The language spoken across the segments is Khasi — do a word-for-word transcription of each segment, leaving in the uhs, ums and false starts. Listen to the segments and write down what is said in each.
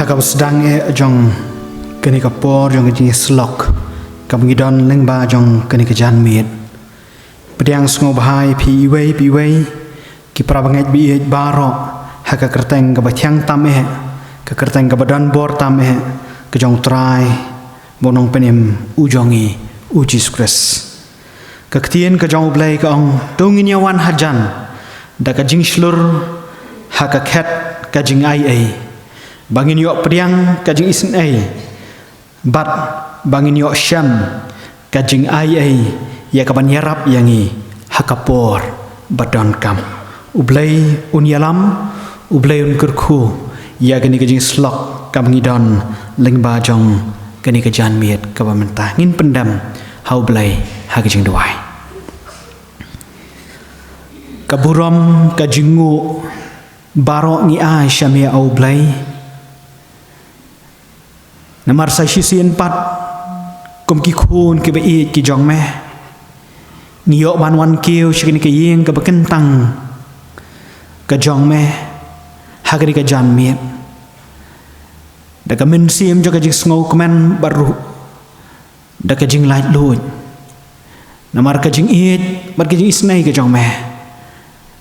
Kaba sdang eh jong kane ka por jong ka jingïasyllok kaba ngi don lyngba jong kane ka janmiet. Pdiang sngewbha ïa phi iwei pa iwei ki para bangeit ba ïeit baroh ha ka kyrteng kaba thiang tam eh, ka kyrteng kaba don bor tam eh, ka jong U Trai bad U Nongpynim u jong ngi, U Jisu Khrist. Ka ktien ka jong U Blei ka ong, to ngin ïawan hajan da ka jingshlur ha ka khet ka jingaiei, ba ngin ïoh pdiang ka jingisynei, bad ba ngin ïoh shem ka jingaiei ïa kaban ïarap ïa ngi ha ka por ba donkam. U Blei un ïalam, U Blei un kyrkhu ïa kane ka jingïasyllok kaba ngi don lyngba jong kane ka janmiet kaba mynta. Ngin pyndem ha U Blei ha ka jingduwai. Ka burom, ka jingnguh baroh ngi ai sha me, A U Blei. Namar sa shisien pat, kum ki khun kiba ïeit ki jong me, ngi ïoh ban wan kiew sha kane ka ïing kaba kyntang ka jong me ha kane ka janmiet, da ka mynsiem jong ka jingsngewkmen bad ruh da ka jinglaitluid. Namar ka jingïeit bad ka jingisynei ka jong me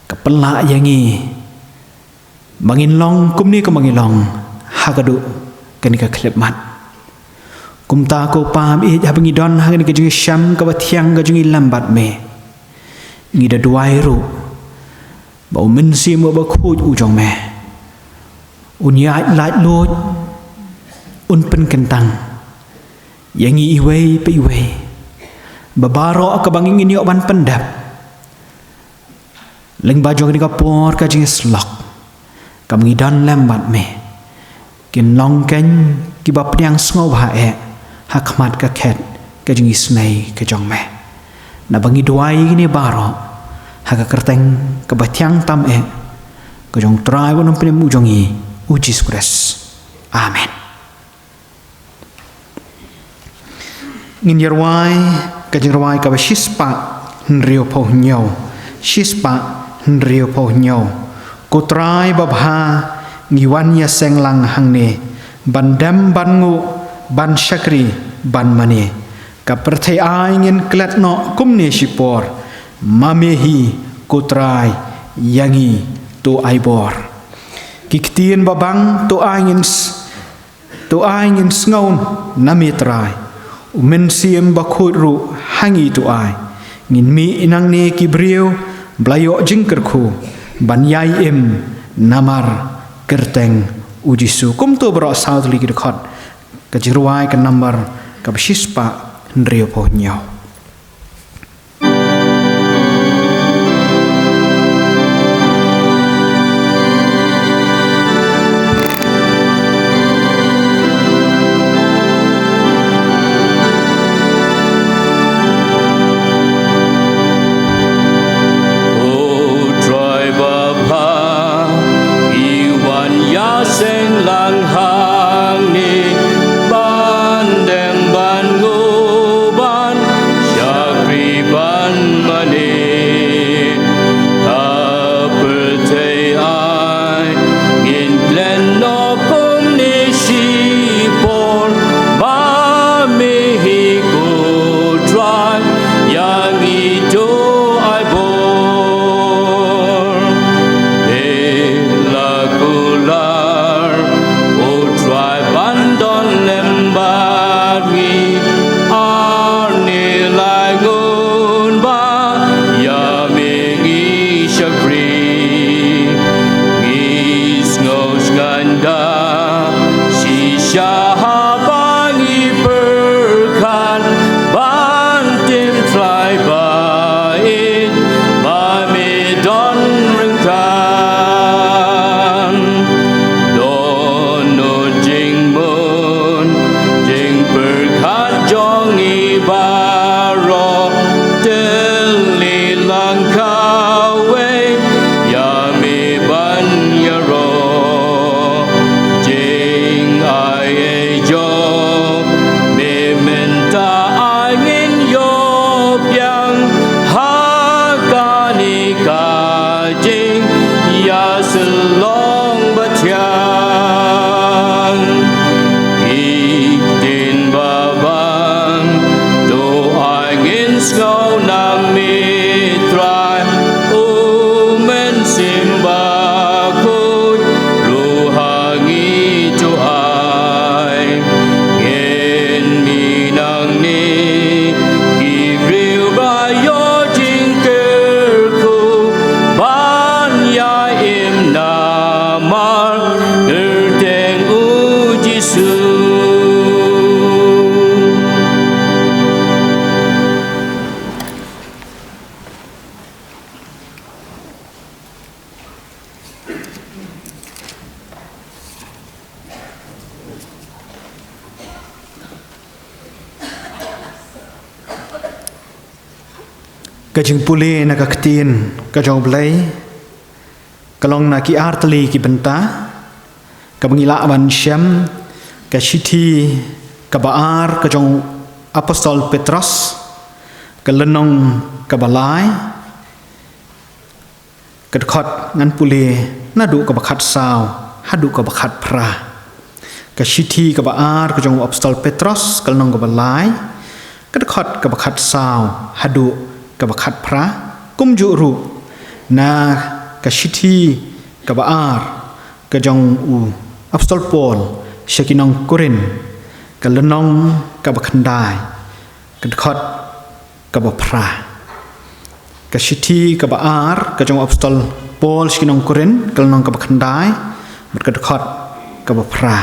ka pynlah ïa ngi ba ngin long kumne kumba ngi long ha kaduh kane ka khyllipmat. Kumta ko Pa ba ïeit, haba ngi don ha kane ka jingshem kaba thiang ka jong ngi lem bad me, ngi da duwai ruh ba U Mynsiem Bakhuid u jong me un ïaid laitluid, un pynkyntang ïa ngi iwei pa iwei, ba baroh kaba ngin ïoh ban pyndep lyngba jong kane ka por ka jingïasyllok kaba ngi don lem bad me, kin long kein kiba pdiang sngewbha eh ha khmat ka khet ka jingisynei ka jong me. Naba ngi duwai ïa kine baroh ha ka kyrteng kaba thiang tam eh, ka jong U Trai bad U Nongpynim u jong ngi, U Jisu Khrist. Amen. Ngin ïarwai ka jingrwai kaba shispah hynriewphew hynñiew. Shispah hynriewphew hynñiew. Ko Trai babha, ngi wan ïaseng lang hangne ban dem, ban nguh, ban shakri, ban mane. Ka pyrthei ai ngin klet noh kumne shipor, ma me hi ko Trai ïa ngi to ai bor. Ki ktien babang to ai ngin s- To ai ngin sngew na me Trai. U Mynsiem Bakhuid ruh ha ngi to ai. Ngin mih nangne ki briew ba la ïoh jingkyrkhu ban ïai im namar kyrteng U Jisu. Kumto baroh saw tylli ki dkhot, ka jingrwai ka nambar kaba shispah hynriewphew hynñiew. O Trai babha, ngi wan ïaseng lang hangne ban dem, ban nguh, ban Ka jingpule na ka ktien ka jong U Blei ka long na ki artylli ki bynta, kaba ngi lah ban shem ka shithi kaba ar ka jong Apostol Petros, ka lynnong kaba lai, ka dkhot ngan pule naduh kaba khatsaw haduh kaba khatphra. Ka shithi kaba ar ka jong Apostol Petros, ka lynnong kaba lai, ka dkhot kaba khatsaw haduh kaba khatphra. Kumjuh ruh na ka shithi kaba ar ka jong u Apostol Paul sha ki nong Korinth, ka lynnong kaba khyndai, ka dkhot kaba phra. Ka shithi kaba ar ka jong Apostol Paul sha ki nong Korinth, ka lynnong kaba khyndai, bad ka dkhot kaba phra.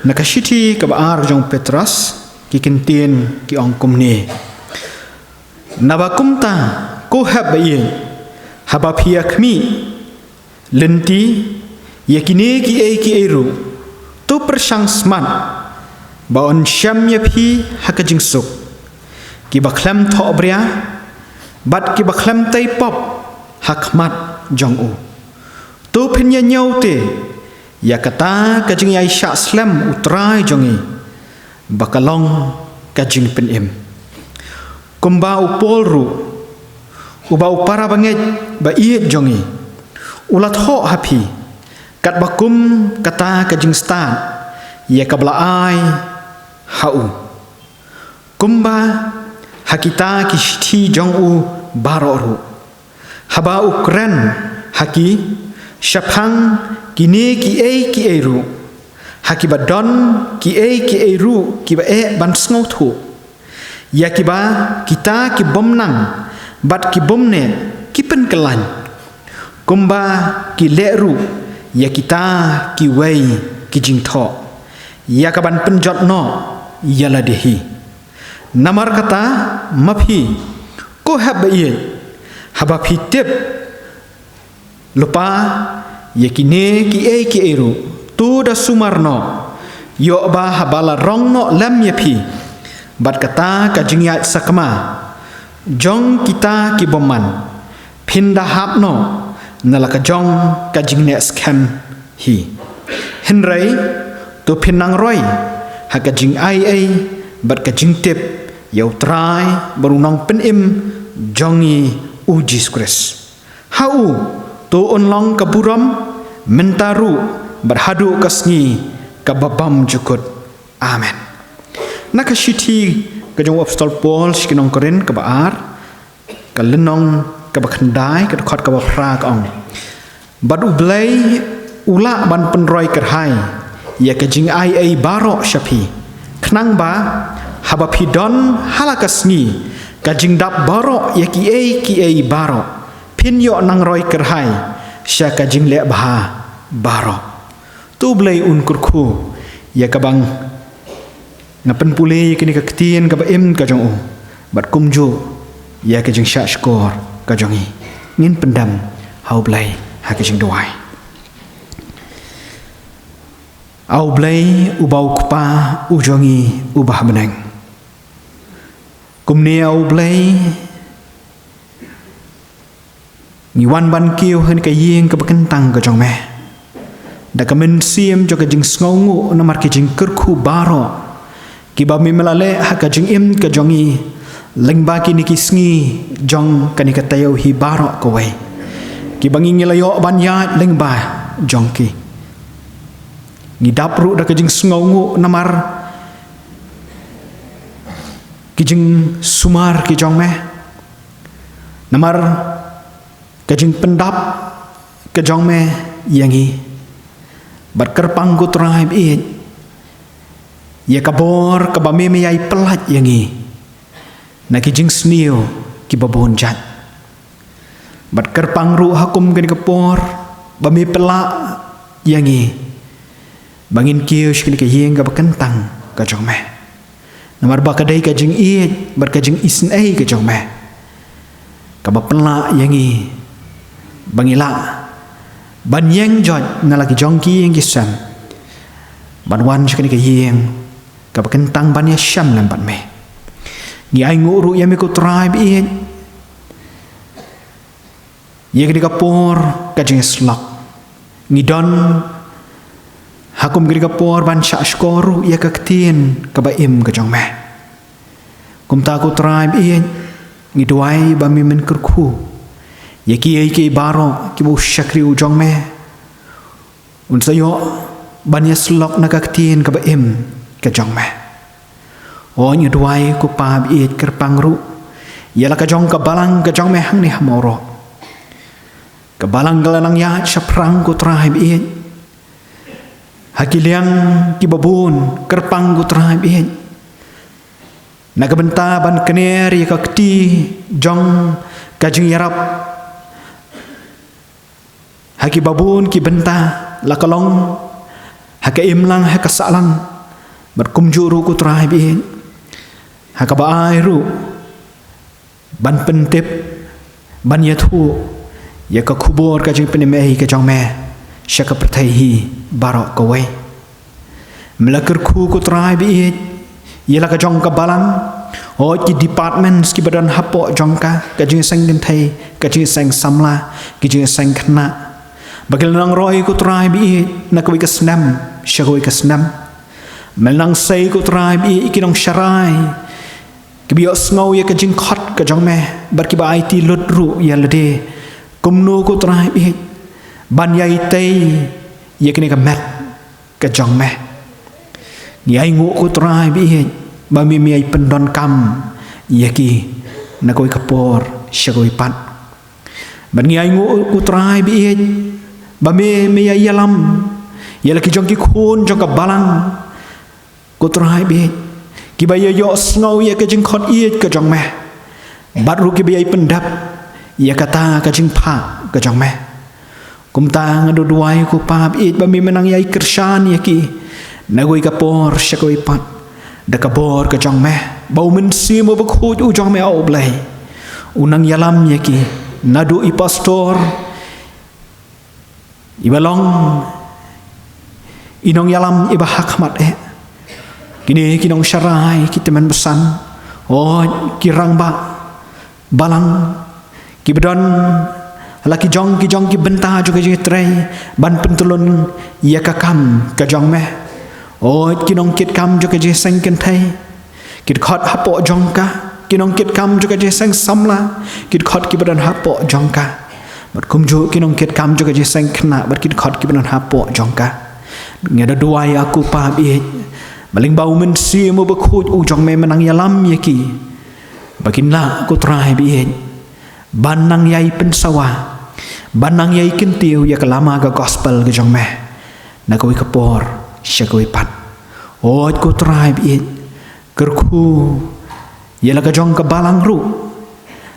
Na ka shithi kaba ar ka jong Petros, ki kyntien ki ong kumne: Naba kumta, ko hep ba ïeit, haba phi ïa khmih lynti ïa kine kiei kiei ruh, to pyrshang smat ba yn shem ïa phi ha ka jingsuk, kiba khlem thohbria bad kiba khlem tei pop ha khmat jong u. To phin ïa ñiew te ïa kata ka jingïaishah slem U Trai jong ngi, ba ka long ka jingpynim. Kumba u Paul ruh, uba u para bangeit ba ïeit jong ngi, u la thoh ha phi katba kum kata ka jingstad ïa kaba la ai ha u. Kumba ha kita ki shithi jong u baroh ruh, haba u kren ha ki shaphang kine kiei kiei ruh, ha kiba don kiei kiei ruh kiba eh ban sngewthuh, ïa kiba kita ki bym nang bad ki bym neh ki pynkylla, kumba ki leh ruh ïa kita kiwei ki jingthoh, ïa ka ban pynjot noh ïa lade hi. Namar kata, ma phi, ko hep ba ïeit, haba phi tip lypa ïa kine kiei kiei ruh, to da sumar noh, ïoh ba haba la rong noh lem ïa phi bad kata ka jingïaid sakma jong kita ki bymman, phin da hap noh na la ka jong ka jingneh skhem hi. Hynrei to phin nang roi ha ka jingaiei bad ka jingtip ïa U Trai bad U Nongpynim jong ngi, U Jisu Khrist. Ha u to un long ka burom mynta ruh bad haduh ka sngi kaba bymjukut. Amen. Na ka shithi ka jong u Apostol Paul sha ki nong Korinth kaba ar, ka lynnong kaba khyndai, ka dkhot kaba phra, ka ong: Bad U Blei u lah ban pynroi kyrhai ïa ka jingaiei baroh sha phi, khnang ba haba phi don ha la ka sngi ka jingdap baroh ïa kiei kiei baroh, phin ïoh nang roi kyrhai sha ka jingleh bha baroh. To U Blei un kyrkhu ïa kaba nga pynpule ïa kane ka ktien kaba im ka jong u, bad kumjuh ïa ka jingshahshkor ka jong ngi. Ngin pyndem ha U Blei ha ka jingduwai. A U Blei uba u Kpa u jong ngi uba ha bneng, kumne a U Blei, ngi wan ban kiew ha kane ka ïing kaba kyntang ka jong me da ka mynsiem jong ka jingsngewnguh namar ki jingkyrkhu baroh kiba me la leh ha ka jingim ka jong ngi lyngba kine ki sngi jong kane ka taïew hi baroh kawei, kiba ngi, ngi la ïoh ban ïaid lyngba jong ki. Ngi dap ruh da ka jingsngewnguh namar ki jingsumar ki jong me, namar ka jingpyndap ka jong me ïa ngi. Bad kyrpang, ko Trai ba ïeit, ïa ka bor kaba me, me ïai pyllait ïa ngi na ki jingsniew kiba bun jait. Bad kyrpang ruh ha kum kane ka por ba me pynlah ïa ngi ba ngin kiew sha kane ka ïing kaba kyntang ka jong me, namar ba ka dei ka jingïeit bad ka jingisynei ka jong me kaba pynlah ïa ngi ba ngi lah ban ïeng joit na la ki jong ki ïing ki sem ban wan sha kane ka ïing kaba kyntang ban ïashem lem bad me. Ngi ainguh ruh ïa me, ko Trai ba ïeit, Ïa kane ka por ka jingïasyllok, ngi don ha kum kane ka por ban shah shkor ruh ïa ka ktien kaba im ka jong me. Kumta ko Trai ba ïeit, ngi duwai ba me men kyrkhu ïa kiei kiei baroh kiba u shakri u jong me un sa ïoh ban ïasyllok na ka ktien kaba im ka jong me. O, ngi duwai ko Pa ba ïeit, kyrpang ruh ïa la ka jong ka balang ka jong me hangne ha Mawroh. Ka balang ka la nang ïaid shaphrang ko Trai ba ïeit, ha ki liang kiba bun, kyrpang ko Trai ba ïeit, na ka bynta ban kner ïa ka kti jong ka jingïarap ha kiba bun ki bynta, la ka long ha ka imlang, ha ka sahlang, bad kumjuh ruh ko Trai ba ïeit, ha kaba ai ruh ban pyntip, ban ïathuh ïa ka khubor ka jingpynim ei ka jong me sha ka pyrthei hi baroh kawei. Me la kyrkhu ko Trai ba ïeit ïa la ka jong ka balang, o, ki departments kiba don hapoh jong ka, ka jingïaseng kynthei, ka jingïaseng samla, ka jingïaseng khynnah, ba ki la nang roi ko Trai ba ïeit na kawei ka snem sha kawei ka snem. Me la nang sei ko Trai ba ïeit ïa ki nongsharai kiba ïohsngew ïa ka jingkhot ka jong me, bad kiba aiti lut ruh ïa lade kumno ko Trai ba ïeit ban ïai tei ïa kane ka met ka jong me. Ngi ainguh ko Trai ba ïeit ba me, me ïai pyndonkam ïa ki na kawei ka por sha kawei pat. Bad ngi ainguh ko Trai ba ïeit ba me, me ïai ïalam ïa la ki jong ki khun jong ka balang ko Trai ba ïeit, kiba ïa ïohsngew ïa ka jingkhot ïeit ka jong me, bad ruh kiba ïai pyndep ïa kata ka jingphah ka jong me. Kumta nga da duwai ko Pa ba ïeit ba me, me nang ïai kyrshan ïa ki na kawei ka por sha kawei pat da ka bor ka jong me, ba u Mynsiem Bakhuid u jong me, O Blei, un nang ïalam ïa ki, naduh i pastor iba long i nongïalam iba hakhmat eh, kine ki nongsharai, ki tymmen basan, o, ki rangbah balang, kiba don la ki jong ki jong ki bynta jong ka jingtrei ban pyntylun ïa ka kam ka jong me. O, ki nongkitkam jong ka jingïaseng kynthei, ki dkhot hapoh jong ka, ki nongkitkam jong ka jingïaseng samla, ki dkhot kiba don hapoh jong ka, bad kumjuh ki nongkitkam jong ka jingïaseng khynnah, bad ki dkhot kiba don hapoh jong ka. Nga da duwai ïa ko Pa ba ïeit ba lyngba u Mynsiem Bakhuid u jong me, me nang ïalam ïa ki, ba kin lah ko Trai ba ïeit ban nang ïai pynsawa, ban nang ïai kyntiew ïa ka lama ka gospel ka jong me na kawei ka por sha kawei pat. O ko Trai ba ïeit, kyrkhu ïa la ka jong ka balang ruh,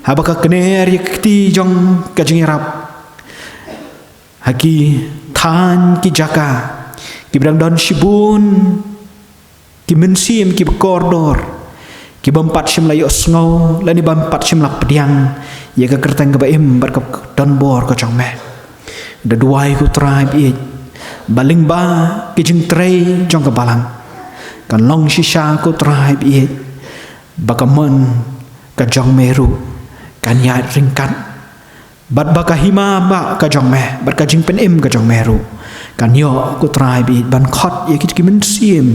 haba ka kner ïa ka kti jong ka jingïarap ha ki thaiñ, ki jaka kiba dang don shibun ki mynsiem kiba kordor, kibym pat shym la ïohsngew lane bym pat shym la pdiang ïa ka kyrteng kaba im bad ka donbor ka jong me. Da duwai ko Trai ba ïeit ba lyngba ki jingtrei jong ka balang, kan long shisha ko Trai ba ïeit ba ka mon ka jong me ruh kan ïaid ryngkat bad ba ka hima bah ka jong me bad ka jingpynim ka jong me ruh kan ïoh ko Trai ba ïeit ban khot ïa ki, ki mynsiem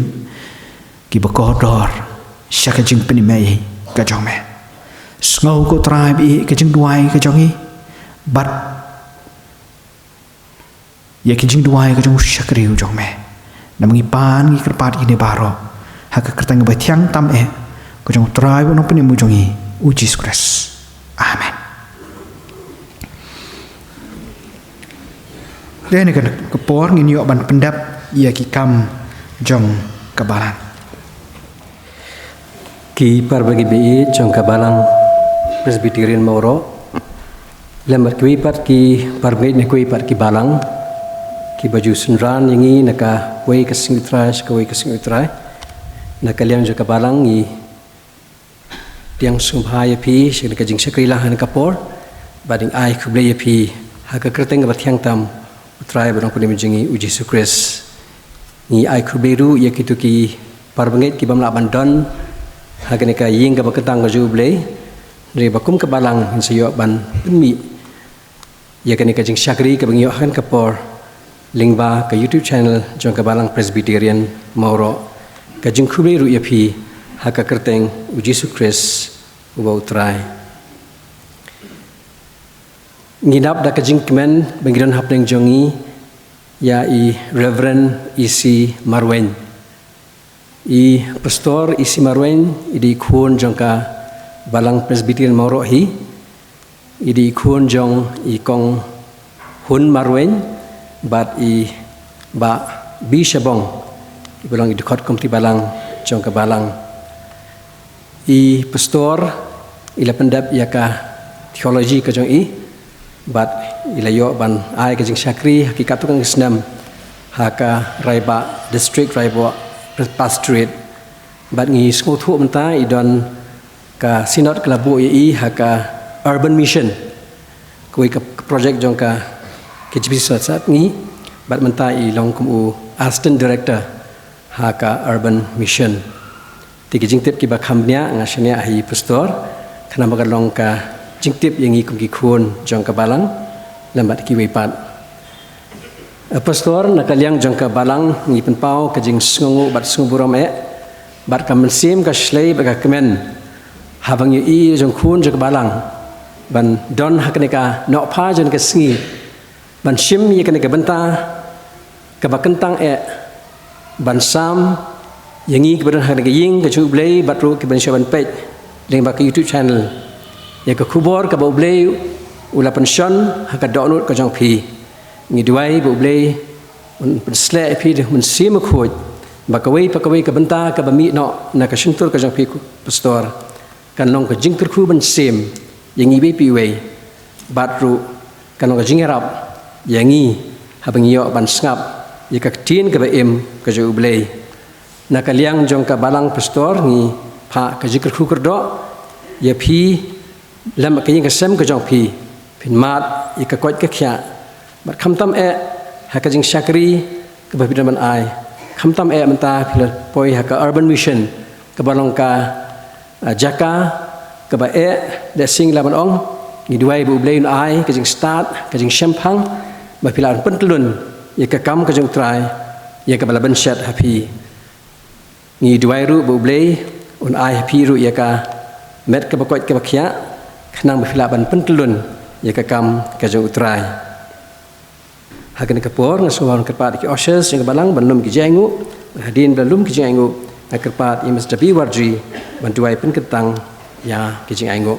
kiba kordor sha ka jingpynim ei ka jong me. Sngew ko Trai ba ïeit ka jingduwai ka jong ngi bad ïa ki jingduwai ka jong u shakri u jong me. Namar ngi pan, ngi kyrpad ïa kine baroh ha ka kyrteng ba thiang tam eh ka jong u Trai bad u Nongpynim u jong ngi, u Jisu Khrist. Amen. Te ha kane ka por ngin ïoh ban pyndep ïa ki kam jong ka balang. Ki para bangeit ba ïeit jong ka balang Presbyterian Mawroh, lem bad kiwei pat ki para bangeit na kiwei pat ki balang kiba ju synran ïa ngi na kawei ka sngi U Trai sha kawei ka sngi U Trai. Na ka liang jong ka balang ngi pdiang sngewbha ïa phi sha kane ka jingshakri lang ha kane ka por, bad ngi ai khublei ïa phi ha ka kyrteng kaba thiang tam U Trai bad u Nongpynim jong ngi, u Jisu Khrist. Ngi ai khublei ruh ïa kito ki para bangeit kibym lah ban don ha kane ka ïing kaba kyntang ka jong U Blei, hynrei ba kum ka balang ngin sa ïoh ban pynmih Ïa kane ka jingshakri kaba ngi ïoh ha kane ka por lyngba ka YouTube channel jong ka Balang Presbyterian Mawroh, ka jingkhublei ruh ïa phi ha ka kyrteng u Jisu Khrist uba u Trai. Ngi dap da ka jingkmen ba ngi don hapdeng jong ngi ïa i Reverend E C Marwein. I Pastor E C Marwein i dei i khun jong ka Balang Presbyterian Mawroh hi. I dei i khun jong i Kong Hun Marwein bad i Bah B Shabong, iba long i dkhot komiti balang jong ka balang. I Pastor i la pyndep ïa ka theology ka jong i bad i la ïoh ban ai ka jingshakri ha ki katto katne snem ha ka Raibah District, Raibah Pastorate. Bad ngi sngewthuh mynta i don ka synod ka la buh ïa i ha ka Urban Mission, kawei ka project jong ka K J B C Synod Sepngi. Bad mynta i long kum u Assistant Director ha ka Urban Mission. Te ki jingtip kiba kham bniah nga shaniah ha i Pastor, khnang ba kan long ka jingtip ïa ngi kum ki khun jong ka balang lem bad kiwei pat. Eh, Pastor, na ka liang jong ka balang ngi pynpaw ka jingsngewnguh bad sngewburom eh bad ka mynsiem ka shlei bad ka kmen haba ngi ïohi jong khun jong ka balang ban don ha kane ka nohpha jong ka sngi ban shim ïa kane ka bynta kaba kyntang eh ban sam ïa ngi kiba don ha kane ka ïing ka jong U Blei bad ruh kiban shah ban peit lyngba ka YouTube channel ïa ka khubor kaba U Blei u la pynshon ha ka dohnud ka jong phi. Ngi duwai ba U Blei un pynsleh ïa phi da U Mynsiem Bakhuid ba kawei pa kawei ka bynta kaba mih noh na ka shyntur ka jong phi, Pastor, kan long ka jingkyrkhu mynsiem ïa ngi iwei pa iwei bad ruh kan long ka jingïarap ïa ngi haba ngi ïoh ban sngap ïa ka ktien kaba im ka jong U Blei. Na ka liang jong ka balang, Pastor, ngi phah ka jingkyrkhu kyrdoh ïa phi lem ka ïing ka sem ka jong phi, phin mad ïa ka koit ka khiah bad khamtam eh ha ka jingshakri kaba phi don ban ai, khamtam eh mynta phi la poi ha ka Urban Mission kaba long ka ah, jaka kaba eh da sing la ban ong. Ngi duwai ba U Blei un ai ka jingstad, ka jingshemphang ba phi lah ban pyntlun ïa ka kam ka jong U Trai ïa kaba la bynshet ha phi. Ngi duwai ruh ba U Blei un ai ha phi ruh ïa ka met kaba koit kaba khiah khnang ba phi lah ban pyntlun ïa ka kam ka jong U Trai. Ha kane ka por nga sngewbha ban kyrpad ïa ki ushers jong ka balang ban lum ki jingainguh. Hadien ba la lum ki jingainguh, nga kyrpad ïa Mister B Warji ban duwai pynkyntang ïa ki jingainguh.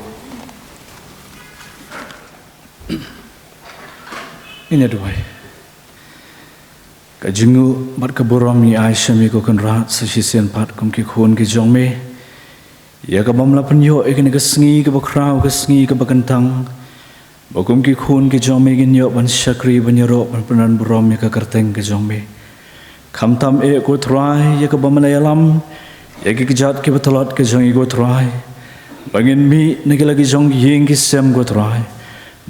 Ngin ïa duwai. Ka jingnguh bad ka burom ngi ai sha me ko Kynrad sa shisien pat kum ki khun ki jong me, ïa kaba me la pynïoh ïa kane ka sngi kaba khraw, ka sngi kaba kyntang, ba kum ki khun ki jong me ngin ïoh ban shakri, ban ïaroh, ban pyndon burom ïa ka kyrteng ka jong me. Khamtam eh ko Trai ïa kaba me la ïalam ïa ki kjat kiba tlot ka jong ngi ko Trai, ba ngin mih na ki la ki jong ki ïing ki sem ko Trai,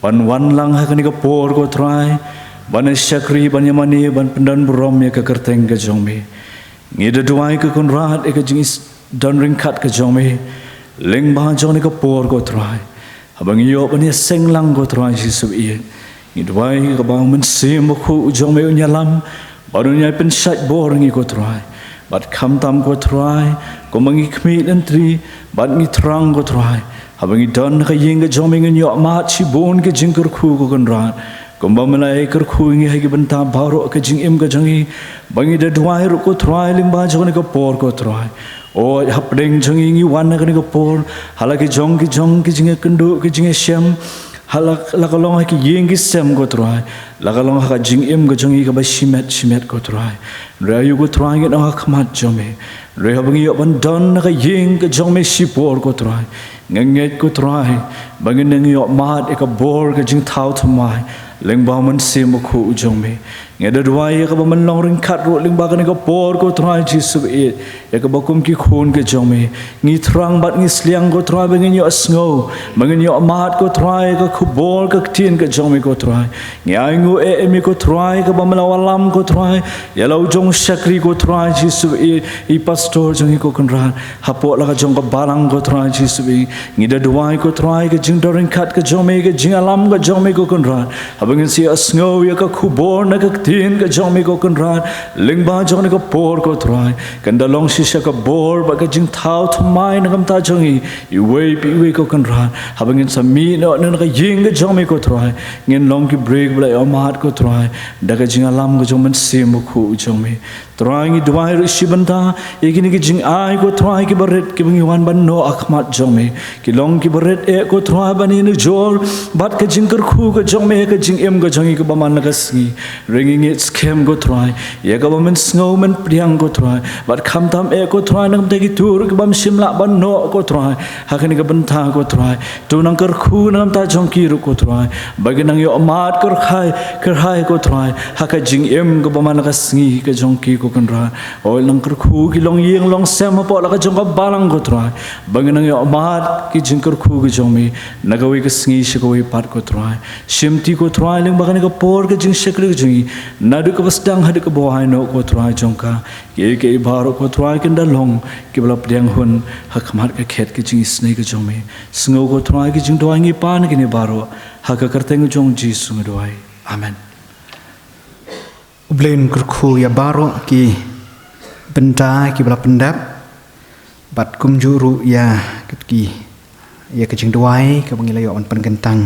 ban wan lang ha kane ka por ko Trai, ban ïa shakri, ban ïa mane, ban pyndon burom ïa ka kyrteng ka jong me. Ngi da duwai ko Kynrad ïa ka jingis don ryngkat ka jong me lyngba jong kane ka por ko Trai. Haba ngi ïoh ban ïaseng lang ko Trai Jisu ïeit, ngi duwai kaba U Mynsiem Bakhuid u jong me un ïalam bad un ïai pynshait bor ïa ngi ko Trai. Bad khamtam ko Trai, kumba ngi khmih lynti bad ngi thrang ko Trai, haba ngi don ha ka ïing ka jong me ngin ïoh mad shibun ki jingkyrkhu ko Kynrad, kumba me la ïai kyrkhu ïa ngi ha ki bynta baroh ka jingim ka jong ngi. Ba ngi da duwai ruh ko Trai lyngba jong kane ka por ko Trai. O, hapdeng jong ngi ngi wan ha kane ka por ha la ki jong ki jong ki jingïakynduh, ki jingïashem, ha la, la ka long ha ki ïing ki sem ko Trai, la ka long ha ka jingim ka jong ngi kaba shimet shimet ko Trai. Hynrei aïu ko Trai, ngi don ha khmat jong me. Hynrei haba ngi ïoh ban don ha ka ïing ka jong me shipor ko Trai, nga ngeit ko Trai ba ngin ïoh mad ïa ka bor ka jingthaw thymmai lyngba U Mynsiem Bakhuid u jong me. Ngi da duwai ïa kaba men long ryngkat ruh lyngba kane ka por ko Trai Jisu ïeit, ïa kaba kum ki khun ki jong me ngi thrang bad ngi sliang ko Trai, ba ngin ïoh sngew, ba ngin ïoh mad ko Trai ïa ka khubor ka ktien ka jong me ko Trai. Ngi ainguh eh ïa me ko Trai kaba me la wallam ko Trai ïa la u jong u shakri ko Trai Jisu ïeit, i pastor jong ngi ko Kynrad, hapoh la ka jong ka balang ko Trai Jisu ïeit. Ngi da duwai ko Trai ka jingdoring kat ka jong me, ka jingïalam ka jong me ko Kynrad. Haba ngin sa ïohsngew ïa ka khubor na ka ktien ka jong me ko Kynrad, lyngba jong kane ka por ko Trai, kan da long shisha ka bor bad ka jingthaw thymmai na ka bynta jong ngi iwei pa iwei ko Kynrad. Haba ngin sa mih noh na ka ïing ka jong me ko Trai, ngin long ki briew kiba la ïohmad ko Trai da ka jingïalam ka jong u Mynsiem Bakhuid jong me. Trai, ngi duwai ruh shi bynta ïa kine ki jingai ko Trai kiba rit kiba ngi wan ban noh ha khmat jong me. Ki long kiba rit eh ko Trai ban ïanujor bad ka jingkyrkhu ka jong me ha ka jingim ka jong ngi kaba man la ka sngi. Hynrei ngi ngeit skhem ko Trai ïa kaba men sngew men pdiang ko Trai, bad khamtam eh ko Trai na ka bynta kito ruh kiba ym shym lah ban noh ko Trai ha kane ka bynta ko Trai. To nang kyrkhu na ka bynta jong ki ruh ko Trai, ba kin nang ïohmad kyrhai kyrhai ko Trai ha ka jingim kaba man la ka sngi ka jong ki ko Kynrad. Hooid, nang kyrkhu ki longïing longsem hapoh la ka jong ka balang ko Trai, ba kin nang ïohmad ki jingkyrkhu ka jong me na kawei ka sngi sha kawei pat ko Trai. Shimti ko Trai lyngba kane ka por ka jingshakri ka jong ngi, naduh kaba sdang haduh kaba wai noh ko Trai jong ka. Kiei kiei baroh ko Trai kin da long kiba la pdiang hun ha khmat ka khet ka jingisynei ka jong me. Sngew ko Trai ki jingduwai ngi pan kine baroh, ha ka kyrteng jong u Jisu ngi duwai. Amen. U Blei un kyrkhu ïa baroh ki bynta kiba la pyndep, bad kumjuh ruh ïa ki, ïa ka jingduwai kaba ngi la ïoh ban pynkyntang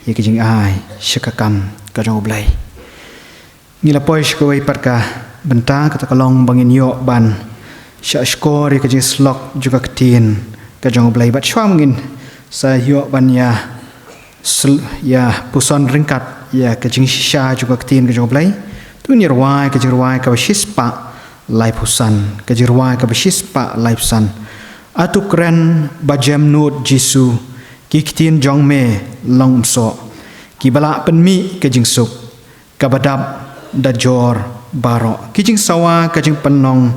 ïa ka jingai sha ka kam ka jong U Blei. Ngi la poi sha kawei pat ka bynta, kata ka long ba ngin ïoh ban shahshkor ïa ka jingsyllok jong ka ktien ka jong U Blei. Bad shuwa ngin sa ïoh ban ïa sl-, ïa puson ryngkat ïa ka jingshisha jong ka ktien ka jong U Blei, to ngin ïa rwai ka jingrwai kaba shispah laiphew san, ka jingrwai kaba shispah laiphew san. A to kren ba jem nud Jisu, ki ktien jong me long umsoh, kiba la pynmih ka jingsuk, kaba dap da jor baroh. Ki jingsawa, ka jingpynlong,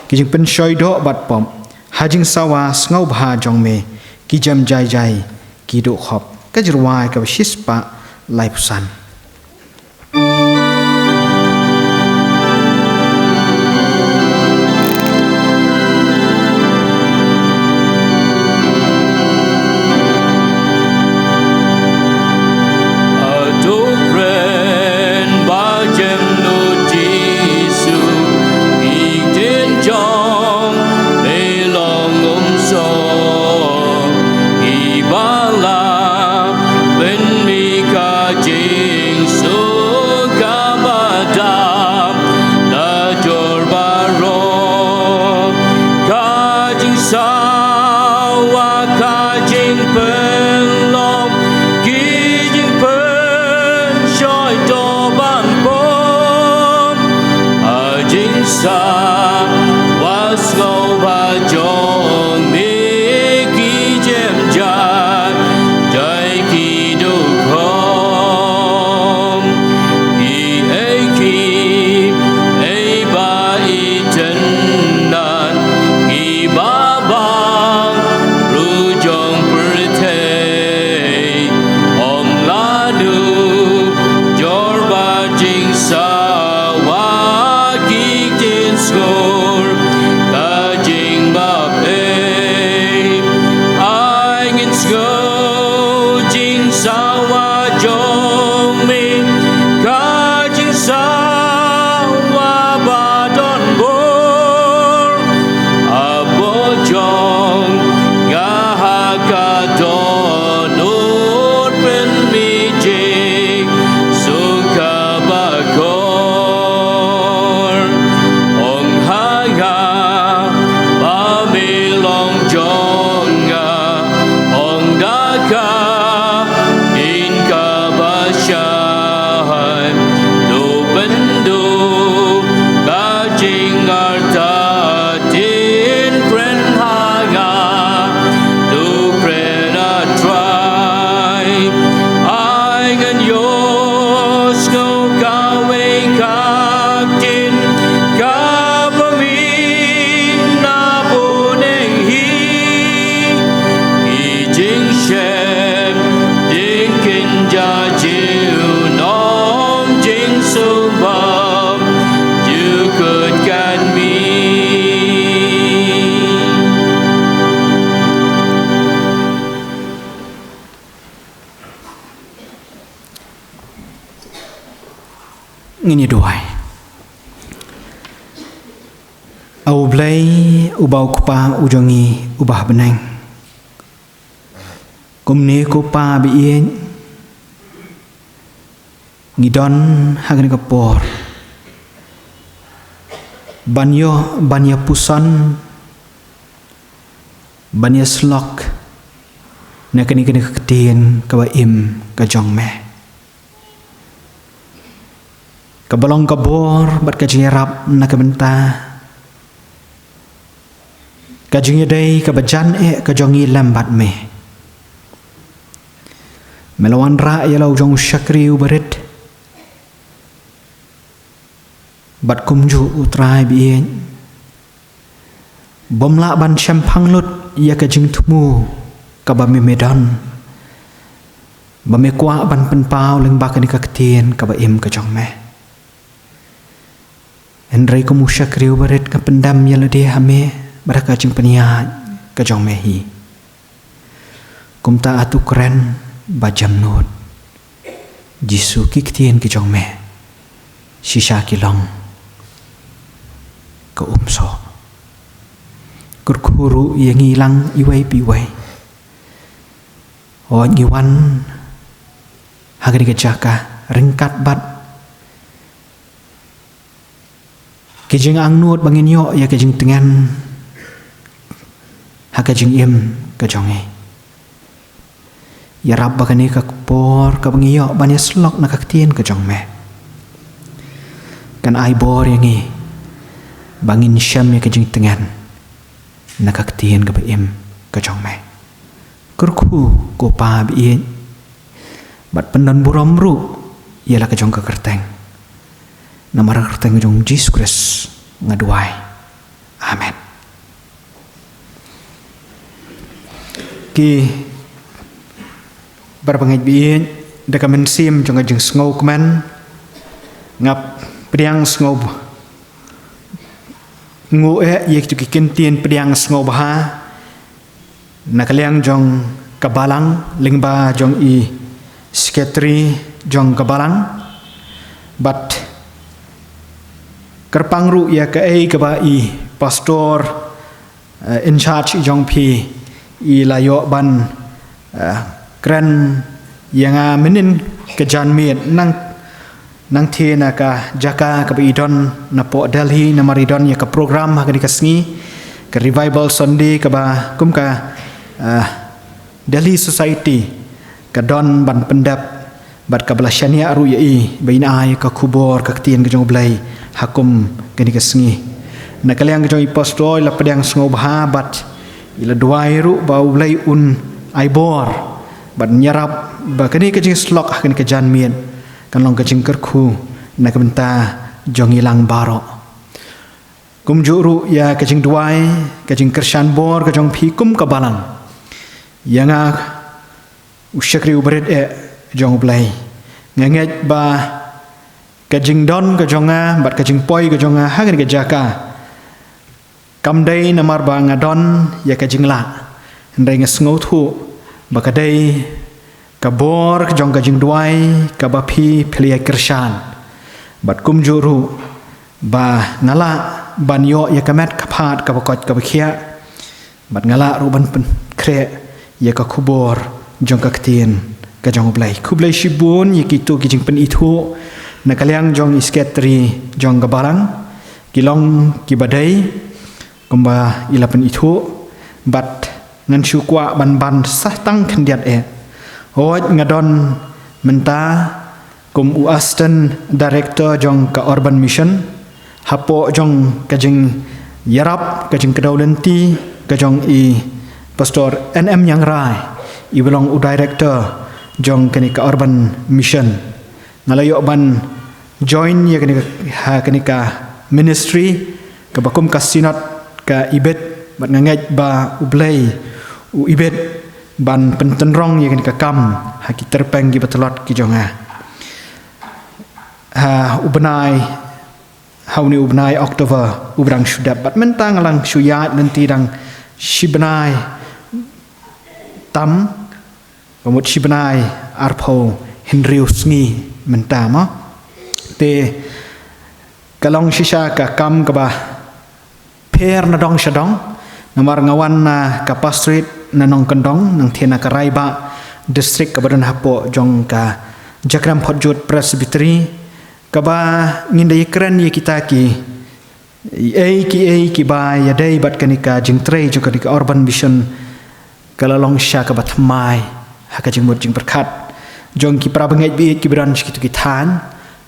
ki jingpynshoi doh bad pop, ha jingsawa sngewbha jong me, ki jem jai jai ki duh khop. Ka jingrwai kaba shispah laiphew san. A to kren ba jem nud Jisu, ki ktien jong me long umsoh, kiba la pynmih ka jingsuk, kaba dap da jor baroh. Ka jingsawa, ka jingpynlong, ki jingpynshoi doh bad pop, ha jingsawa sngewbha jong me, ki jem jai jai ki duh khop. Kiei kiei ba itynnad, kiba bang ruh jong pyrthei, Ngin ïa duwai. A U Blei, uba U Kpa u jong ngi uba ha bneng, kumne ko Pa ba ïeit, ngi don ha kane ka por ban ïoh, ban ïa puson, ban ïa slok na kane, kane ka ktien kaba im ka jong me. Kaba long ka bor bad ka jingïarap na ka bynta ka jingïadei kaba jan eh ka jong ngi lem bad me. Me la wanrah ïa la u jong u shakri uba rit. Bad kumjuh, U Trai ba ïeit, bym lah ban shemphang lut ïa ka jingthmu kaba me, me don, ba me kwah ban pynpaw lyngba kane ka ktien kaba im ka jong me. Hynrei kum u shakri uba rit, nga pyndem ïa lade ha me bad ha ka jingpynïaid ka jong me hi. Kumta, atu kren ba jemnud. Jisu, ki ktien ki jong me shisha ki long ka umsoh. Kyrkhu ruh ïa ngi lang iwei pa iwei. Hooid, ngi wan ha kane ka jaka ryngkat bad ki jingangnud ba ngin ïoh ïa ka jingtngen ha ka jingim ka jong ngi. Ïarap ba kane ka por kaba ngi ïoh ban ïa slok na ka ktien ka jong me kan ai bor ïa ngi ba ngin shem ïa ka jingtngen na ka ktien kaba im ka jong me. Kyrkhu, ko Pa ba ïeit, bad pyndon burom ruh ïa la ka jong ka kyrteng. Namar ka kyrteng jong Jisu Khrist nga duwai. Amen. Ki para bangeit ba ïeit, da ka mynsiem jong ka jingsngewkmen, nga pdiang sngewbha nguh eh ïa kito ki kyntien pdiang sngewbha na ka liang jong ka balang, lyngba jong i secretary jong ka balang, bad kyrpang ruh ïa kaei kaba i pastor, eh, in charge i jong phi i la ïoh ban, eh, kren ïa nga mynnin ka janmiet nang, nangta na ka jaka kaba i don napoh Delhi, namar i don ïa ka program ha kane ka sngi, ka Revival Sunday kaba kum ka, eh, Delhi Society ka don ban pyndep, bad kaba la shaniah ruh ïa i ba in ai ka khubor ka ktien ka jong U Blei ha kum kane ka sngi. Na ka liang ka jong i pastor i la pdiang sngewbha bad i la duwai ruh ba U Blei un ai bor bad ïarap ba kane ka jingslok ha kane ka janmiet kan long ka jingkyrkhu na ka bynta jong ngi lang baroh. Kumjuh ruh ïa ka jingduwai, ka jingkyrshan bor ka jong phi kum ka balang ïa nga, u shakri uba rit eh jong U Blei. Nga ngeit ba ka jingdon ka jong nga bad ka jingpoi ka jong nga ha kane ka jaka kam dei namar ba nga don ïa ka jinglah, hynrei nga sngewthuh ba ka dei ka bor ka jong ka jingduwai kaba phi, phi la ïa kyrshan. Bad kumjuh ruh ba nga lah ban ïoh ïa ka met ka phad kaba koit kaba khiah, bad nga lah ruh ban pynkhreh ïa ka khubor jong ka ktien ka jong U Blei. Khublei shibun ïa kito ki jingpynithuh na ka liang jong i secretary jong ka balang. Ki long kiba dei kumba i la pynithuh, bad ngan shu kwah ban ban sah tang khyndiat eh. Hooid, nga don mynta kum u Assistant Director jong ka Urban Mission, hapoh jong ka jingïarap, ka jingkdew lynti ka jong i Pastor N M Nyangrai, iba long u Director jong kane ka Urban Mission. Nga la ïoh ban join ïa kane ka, ha kane ka ministry kaba kum ka synod ka ibit, bad nga ngeit ba U Blei u ibit ban pyntynrong ïa kane ka kam ha ki tyrpeng kiba tlot ki jong nga. Ha u bnai, ha une u bnai October uba dang shu dep, bad mynta nga la shu ïaid lynti dang shi bnai tam, ka mut shi bnai arphew hynriew sngi mynta mo. Te ka long shisha ka kam kaba pher na dong sha dong. Namar nga wan na ka pastorate na Nongkyndong, nangta na ka Raibah district kaba don hapoh jong ka Jakrem Photjut Presbytery, kaba ngin da ïakren ïa kita ki ei ki ei kiba ïadei bad kane ka jingtrei jong kane ka Urban Mission, ka la long shisha kaba thymmai ha ka jingmut jingpyrkhat jong ki para bangeit baieit kiba don sha kito ki thaiñ,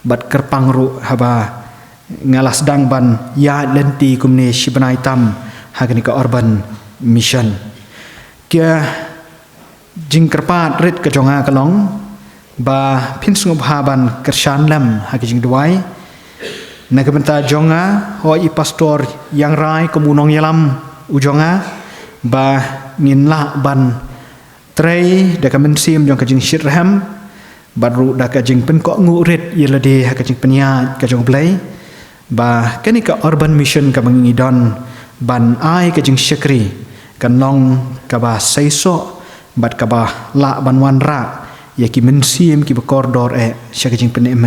bad kyrpang ruh haba nga la sdang ban ïaid lynti kumne shi bnai tam ha kane ka Urban Mission. Ka jingkyrpad rit ka jong nga ka long ba phin sngewbha ban kyrshan lem ha ka jingduwai na ka bynta jong nga, hooid i Pastor Ïangrai kum u nongïalam u jong nga, ba ngin lah ban trei da ka mynsiem jong ka jingshitrhem bad ruh da ka jingpynkohnguh rit ïa lade ha ka jingpynïaid ka jong U Blei, ba kane ka Urban Mission kaba ngi don ban ai ka jingshakri kan long kaba seisoh bad kaba lah ban wanrah ïa ki mynsiem kiba kordor eh sha ka jingpynim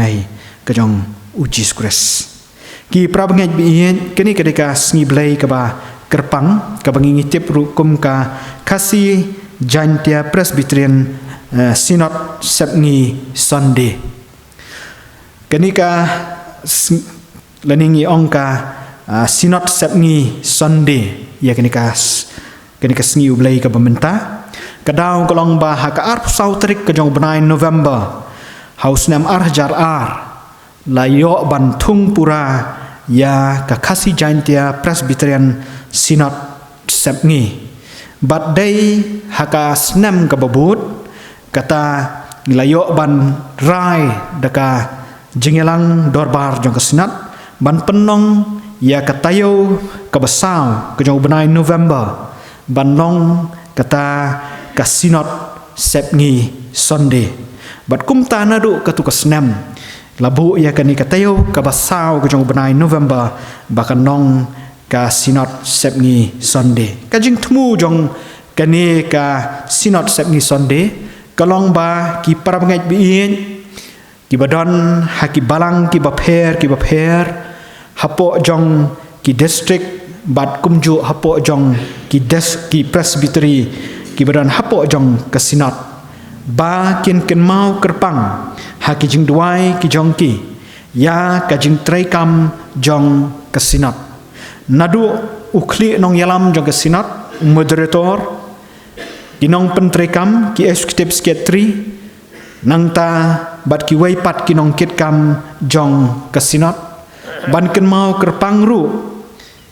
ka jong U Jisu Khrist. Ki para bangeit baieit, kane ka dei ka sngi Blei kaba kyrpang, kaba ngi tip ruh kum ka Khasi Jaintia Presbyterian, eh, Synod Sepngi Sunday. Kane ka sng-, lane ngi ong ka, ah, Synod Sepngi Sunday ïa kane ka s-, kane ka sngi U Blei kaba mynta. Ka daw ka long ba ha ka arphew saw tarik ka jong u bnai November ha u snem ar hajar ar la ïoh ban thung pura ïa ka Khasi Jaintia Presbyterian Synod Sepngi. Bad dei ha ka snem kaba bud kata ngi la ïoh ban rai da ka jingïalang dorbar jong ka Synod ban pynlong ïa ka taïew kaba saw ka jong u bnai November ban long kata ka Synod Sepngi Sunday. Bad kumta naduh katto ka snem la buh ïa kane ka taïew kaba saw ka jong u bnai November ba kan long ka Synod Sepngi Sunday. Ka jingthmu jong kane ka Synod Sepngi Sunday ka long ba ki para bangeit baieit kiba don ha ki balang kiba pher kiba pher hapoh jong ki district bad kumjuh hapoh jong ki des-, ki presbytery kiba don hapoh jong ka Synod, ba kin kynmaw kyrpang ha ki jingduwai ki jong ki ïa ka jingtreikam jong ka Synod. Naduh u khlieh nongïalam jong ka Synod, u moderator, ki nongpyntreikam, ki executive secretary, nangta bad kiwei pat ki nongkitkam jong ka Synod, ban kynmaw kyrpang ruh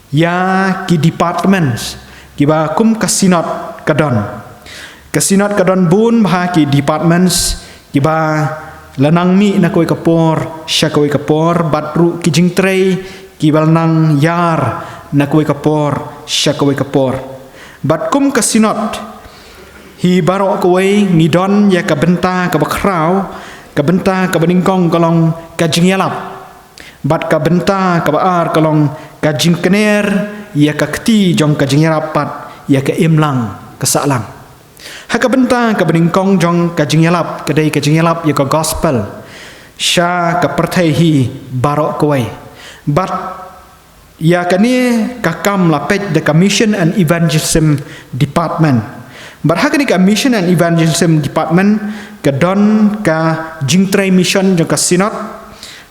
ïa ki departments kiba kum ka Synod ka don. Ka Synod ka don bun bha ki departments kiba la nang mih na kawei ka por sha kawei ka por, bad ruh ki jingtrei kiba la nang ïar na kawei ka por sha kawei ka por. Bad kum ka Synod hi baroh kawei ngi don ïa ka bynta kaba khraw, ka bynta kaba nyngkong ka long ka jingïalap. Bad ka bynta kaba ar ka long ka jingkner ïa ka kti jong ka jingïarap pat ïa ka imlang ka sahlang. Ha ka bynta kaba nyngkong jong ka jingïalap ka dei ka jingïalap ïa ka gospel sha ka pyrthei hi baroh kawei. Bad ïa kane ka kam la peit da ka Mission and Evangelism Department. Bad ha kane ka Mission and Evangelism Department ka don ka jingtrei mission jong ka Synod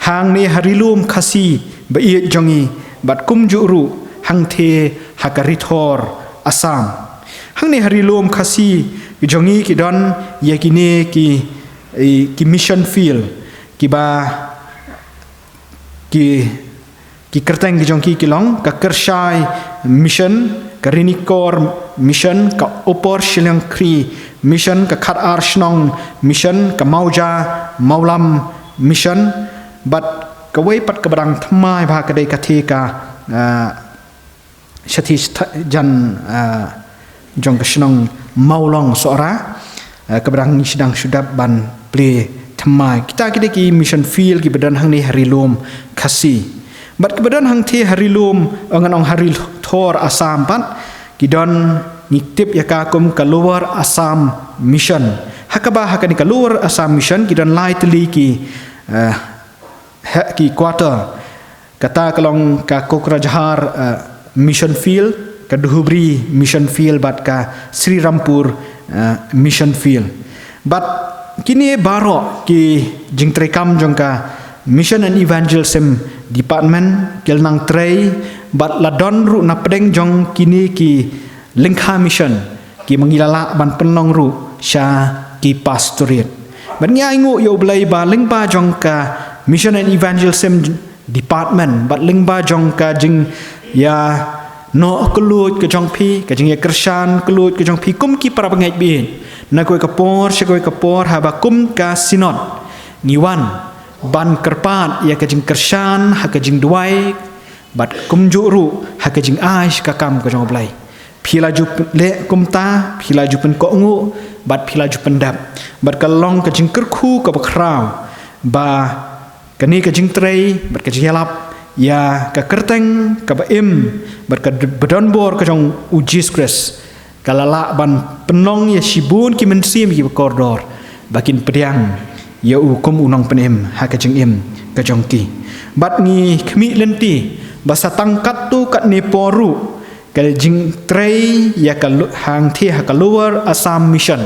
hangne ha Ri Lum Khasi ba ïeit jong ngi bad kumjuh ruh hangtei ha ka Ri Thor Assam. Hangne ha Ri Lum Khasi jong ngi ki don ïa kine ki, ki mission field kiba ki Ki kyrteng ki jong ki ki long, ka Kyrshai Mission, ka Ranikor Mission, ka Upper Shillong Khri Mission, ka Khatar Shnong Mission, ka Mawja Mawlam Mission, bad kawei pat kaba dang thymmai bha ka dei ka thie ka, ah, shathie sha jan, ah, jong ka shnong Mawlong Sohra, ah, kaba dang ngi sdang shu dep ban plie thymmai. Kita ki dei ki mission field kiba don hangne ha Ri Lum Khasi. Bad kiba don hangtei ha Ri Lum, ngan ong ha Ri Thor Assam pat, ki don ngi tip ïa ka kum ka Lower Assam Mission. Ha kaba ha kane ka Lower Assam Mission ki don lai tylli ki, ah, ha ki quarter. Kata ka long ka Kokrajhar, eh, Mission Field, ka Dhuhubri Mission Field, bad ka Srirampur, eh, Mission Field. Bad kine baroh ki jingtreikam jong ka Mission and Evangelism Department ki la nang trei, bad la don ruh na pdeng jong kine ki lyngkha mission kiba ngi la lah ban pynlong ruh sha ki pastorate. Bad ngi ainguh ïa U Blei ba lyngba jong ka Mission and Evangelism Department, bad lyngba jong ka jingïa noh kylluid ka jong phi, ka jingïa kyrshan kylluid ka jong phi kum ki para bangeit baieit, na kawei ka por sha kawei ka por, haba kum ka Synod ngi wan ban kyrpad ïa ka jingkyrshan ha ka jingduwai, bad kumjuh ruh ha ka jingai sha ka kam ka jong U Blei. Phi la ju pyn-, leh kumta, phi la ju pynkohnguh, bad phi la ju pyndep. Bad ka long ka jingkyrkhu kaba khraw ba kane ka jingtrei bad ka jingïalap ïa ka kyrteng kaba im bad kaba donbor ka jong U Jisu Khrist ka la lah ban pynlong ïa shibun ki mynsiem kiba kordor ba kin pdiang ïa U kum U Nongpynim ha ka jingim ka jong ki. Bad ngi khmih lynti ba sa tang katto katne por ruh ka jingtrei ïa ka lu-, hangtei ha ka Lower Assam Mission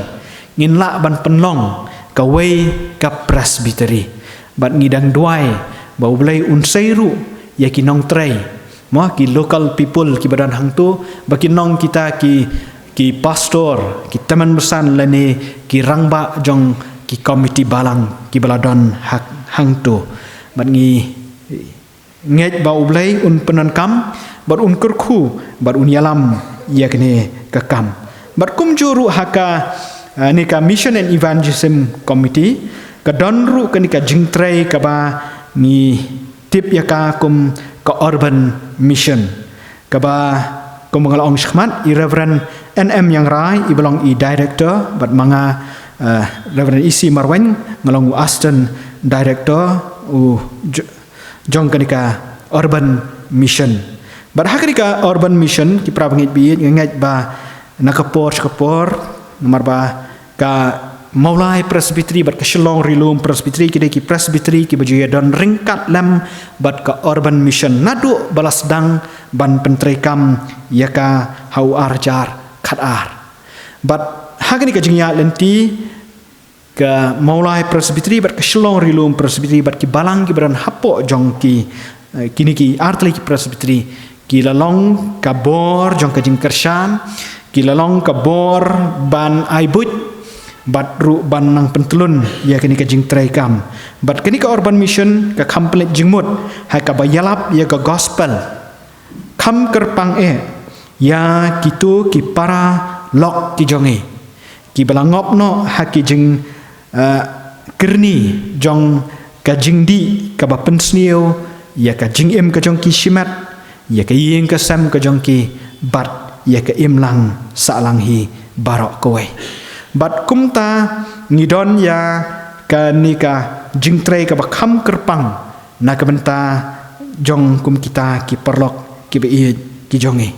ngin lah ban pynlong kawei ka presbytery. Bad ngi dang duwai ba U Blei un sei ruh ïa ki nongtrei, mo, ki local people kiba don hangto, ba kin long kita ki, ki pastor, ki tymmen basan lane ki rangbah jong ki komiti balang kiba la don ha-, hangto. Bad ngi ngeit ba U Blei un pyndonkam bad un kyrkhu bad un ïalam ïa kane ka kam. Bad kumjuh ruh ha ka, eh, ne ka Mission and Evangelism Committee ka don ruh kane ka jingtrei kaba ngi tip ïa ka kum ka Urban Mission, kaba kum nga la ong shakhmat, i Reverend N M Iangrai iba long i director, bad ma nga, eh, Reverend E C Marwein, nga long u assistant director u j-, jong kane ka Urban Mission. Bad ha kane ka Urban Mission, ki para bangeit baieit, nga ngeit ba na ka por sha ka por, namar ba ka Mawlai Presbytery bad ka Shillong Ri Lum Presbytery ki dei ki presbytery kiba ju ïa don ryngkat lem bad ka Urban Mission naduh ba la sdang ban pyntreikam ïa ka ha u ar hajar khatar. Bad ha kane ka jingïaid lynti, ka Mawlai Presbytery bad ka Shillong Ri Lum Presbytery bad ki balang kiba don hapoh jong ki, eh, kine ki artylli ki presbytery, ki la long ka bor jong ka jingkyrshan, ki la long ka bor ban ai buit bad ruh ban nang pyntlun ïa kane ka jingtreikam. Bad kane ka Urban Mission ka kham pynleit jingmut ha kaba ïalap ïa ka gospel kham kyrpang eh ïa kito ki para lok ki jong ngi kiba la ngop noh ha ki jing, eh, kyrni jong ka jingdih kaba pynsniew ïa ka jingim ka jong ki shimet, ïa ka ïing ka sem ka jong ki, bad ïa ka imlang sahlang hi baroh kawei. Bad kumta ngi don ïa kane ka jingtrei kaba kham kyrpang na ka bynta jong kum kita ki paralok kiba ïeit ki jong ngi.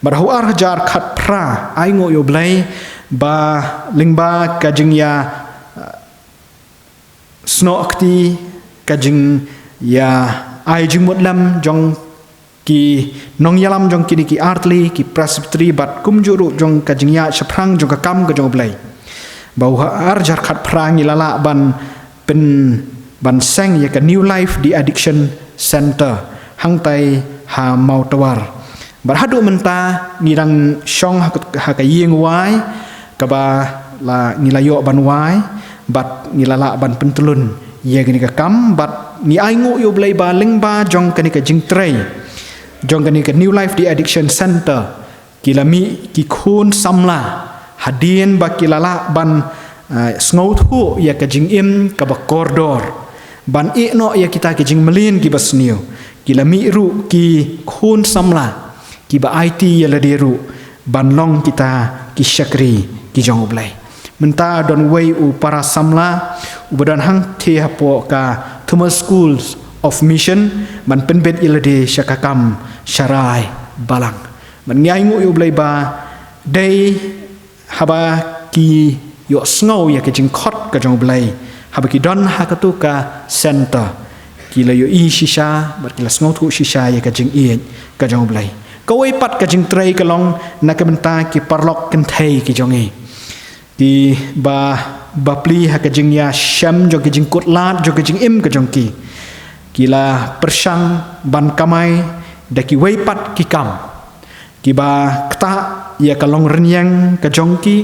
Bad ha u ar hajar khatphra, ainguh ïa U Blei ba lyngba ka jingïa, eh, snoh kti, ka jingïa ai jingmut lem jong ki nongïalam jong kine ki artylli ki presbytery bad kumjuh ruh jong ka jingïaid shaphrang jong ka kam ka jong U Blei, ba ha u ar hajar khatphra ngi la lah ban pyn-, ban seng ïa ka New Life De-Addiction Center hangtai ha Mawtawar. Bad haduh mynta ngi dang shong ha ka, ha ka ïing wai kaba la, ngi la ïoh ban wai, bad ngi la lah ban pyntlun ïa kane ka kam, bad ngi ainguh ïa U Blei ba lyngba jong kane ka jingtrei jong kane ka New Life De-Addiction Center, ki la mih ki khun samla hadien ba ki la lah ban, eh, sngewthuh ïa ka jingim kaba kordor, ban ïehnoh ïa kita ki jingmlien kiba sniew. Ki la mih ruh ki khun samla kiba aiti ïa lade ruh ban long kita ki shakri ki jong U Blei. Mynta don uwei u para samla uba don hangtei hapoh ka Thomas Schools of Mission ban pynbit ïa lade sha ka kam sharai balang. Bad ngi ainguh ïa U Blei ba dei haba ki ïohsngew ïa ka jingkhot ka jong U Blei, haba ki don ha kato ka center, ki la ïohi shisha bad ki la sngewthuh shisha ïa ka jingïeit ka jong U Blei. Kawei pat ka jingtrei ka long na ka bynta ki paralok kynthei ki jong ngi, kiba bapli ha ka jingïashem jong ki, jingkut lad jong ki, jingim ka jong ki, ki la pyrshang ban kamai da kiwei pat ki kam kiba ktah ïa ka longrynïeng ka jong ki,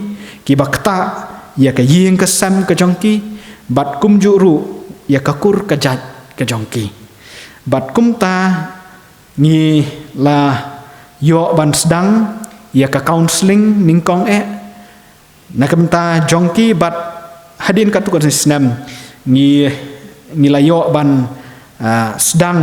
kiba ktah ïa ka ïing ka sem ka jong ki, bad kumjuh ruh ïa ka kur ka jait ka jong ki. Bad kumta ngi la ïoh ban sdang ïa ka counselling nyngkong eh na ka bynta jong ki, bad hadien katto katne snem ngi, ngi la ïoh ban, ah, sdang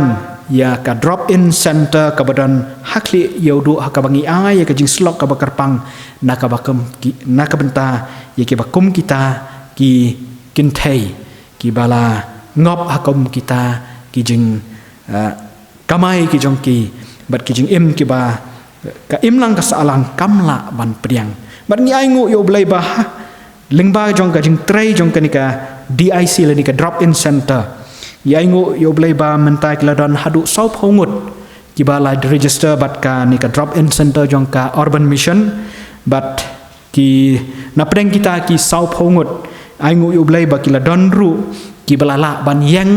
ïa ka drop-in center kaba don ha khlieh Ïewduh, ha kaba ngi ai ïa ka jingsyllok kaba kyrpang na kaba kum ki, na ka bynta ïa kiba kum kita ki kynthei kiba la ngop ha kum kita ki jing, ah, kamai ki jong ki bad ki jingim kiba ka imlang ka sahlang kam lah ban pdiang. Bad ngi ai nguh ïa U Blei ba ha lyngba jong ka jingtrei jong kane ka D I C lane ka drop-in center, ngi ai nguh ïa U Blei ba mynta ki la don haduh sawphew ngut kiba la register bad kane ka drop-in center jong ka Urban Mission. Bad ki, na pdeng kita ki sawphew ngut, ai nguh ïa U Blei ba ki la don ruh kiba la lah ban ïeng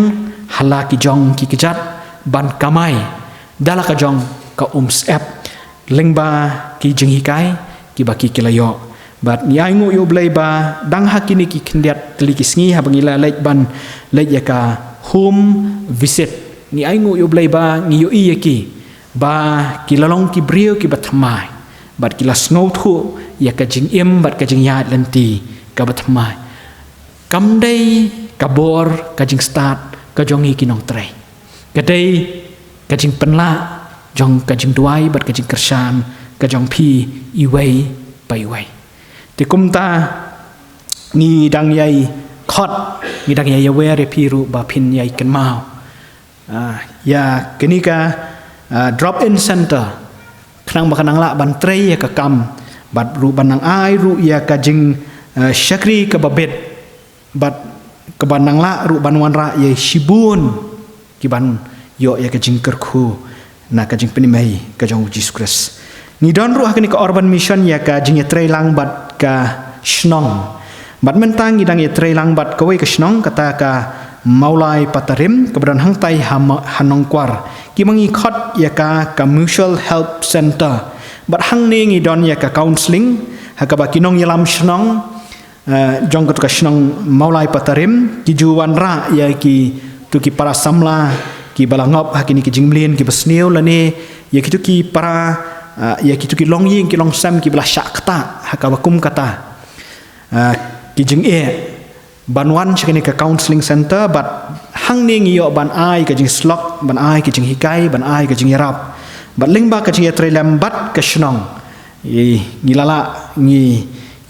ha la ki jong ki kjat ban kamai da la ka jong ka umsyep lyngba ki jinghikai kiba ki, ki la ïoh. Bad ngi ai nguh ïa U Blei ba dang ha kine ki khyndiat tylli ki sngi haba ngi la leit ban leit ïa ka home visit, ngi ai nguh ïa U Blei ba ngi ïohi ïa ki ba ki la long ki briew kiba thymmai bad ki la sngewthuh ïa ka jingim bad ka jingïaid lynti kaba thymmai. Kam dei ka bor ka jingstad ka jong ngi ki nongtrei, ka dei ka jingpynlah jong ka jingduwai bad ka jingkyrshan ka jong phi iwei pa iwei. Te kumta ngi dang ïai khot, ngi dang ïai ïawer ïa phi ruh ba phin ïai kynmaw, ah, ïa kane ka, ah, drop-in center, khnang ba kan nang lah ban trei ïa ka kam bad ruh ban nang ai ruh ïa ka jing, ah, shakri kaba bit bad kaba nang lah ruh ban wanrah ïa shibun kiban ïoh ïa ka jingkyrkhu na ka jingpynim ei ka jong U Jisu Khrist. Ngi don ruh ha kane ka Urban Mission ïa ka jingïatreilang bad ka shnong. Bad mynta ngi dang ïatreilang bad kawei ka shnong, kata ka Mawlai Patarim, kaba don hangtai ha Ma-, ha Nongkwar. Kiba ngi khot ïa ka ka Mutual Help Center. Bad hangne ngi don ïa ka counselling ha kaba ki nongïalam shnong, eh, jong katu ka shnong Mawlai Patarim ki ju wanrah ïa kitu ki para samla kiba la ngop ha kine ki jingmlien kiba sniew lane ïa kitu ki para, eh, ïa kitu ki longïing ki longsem kiba la shah ktah ha kaba kum kata, eh, ki jingeh ban wan sha kane ka counselling center. Bad hangne ngi ïoh ban ai ka jingsyllok, ban ai ka jinghikai, ban ai ka jingïarap. Bad lyngba ka jingïatreilang bad ka shnong, i, ngi la lah, ngi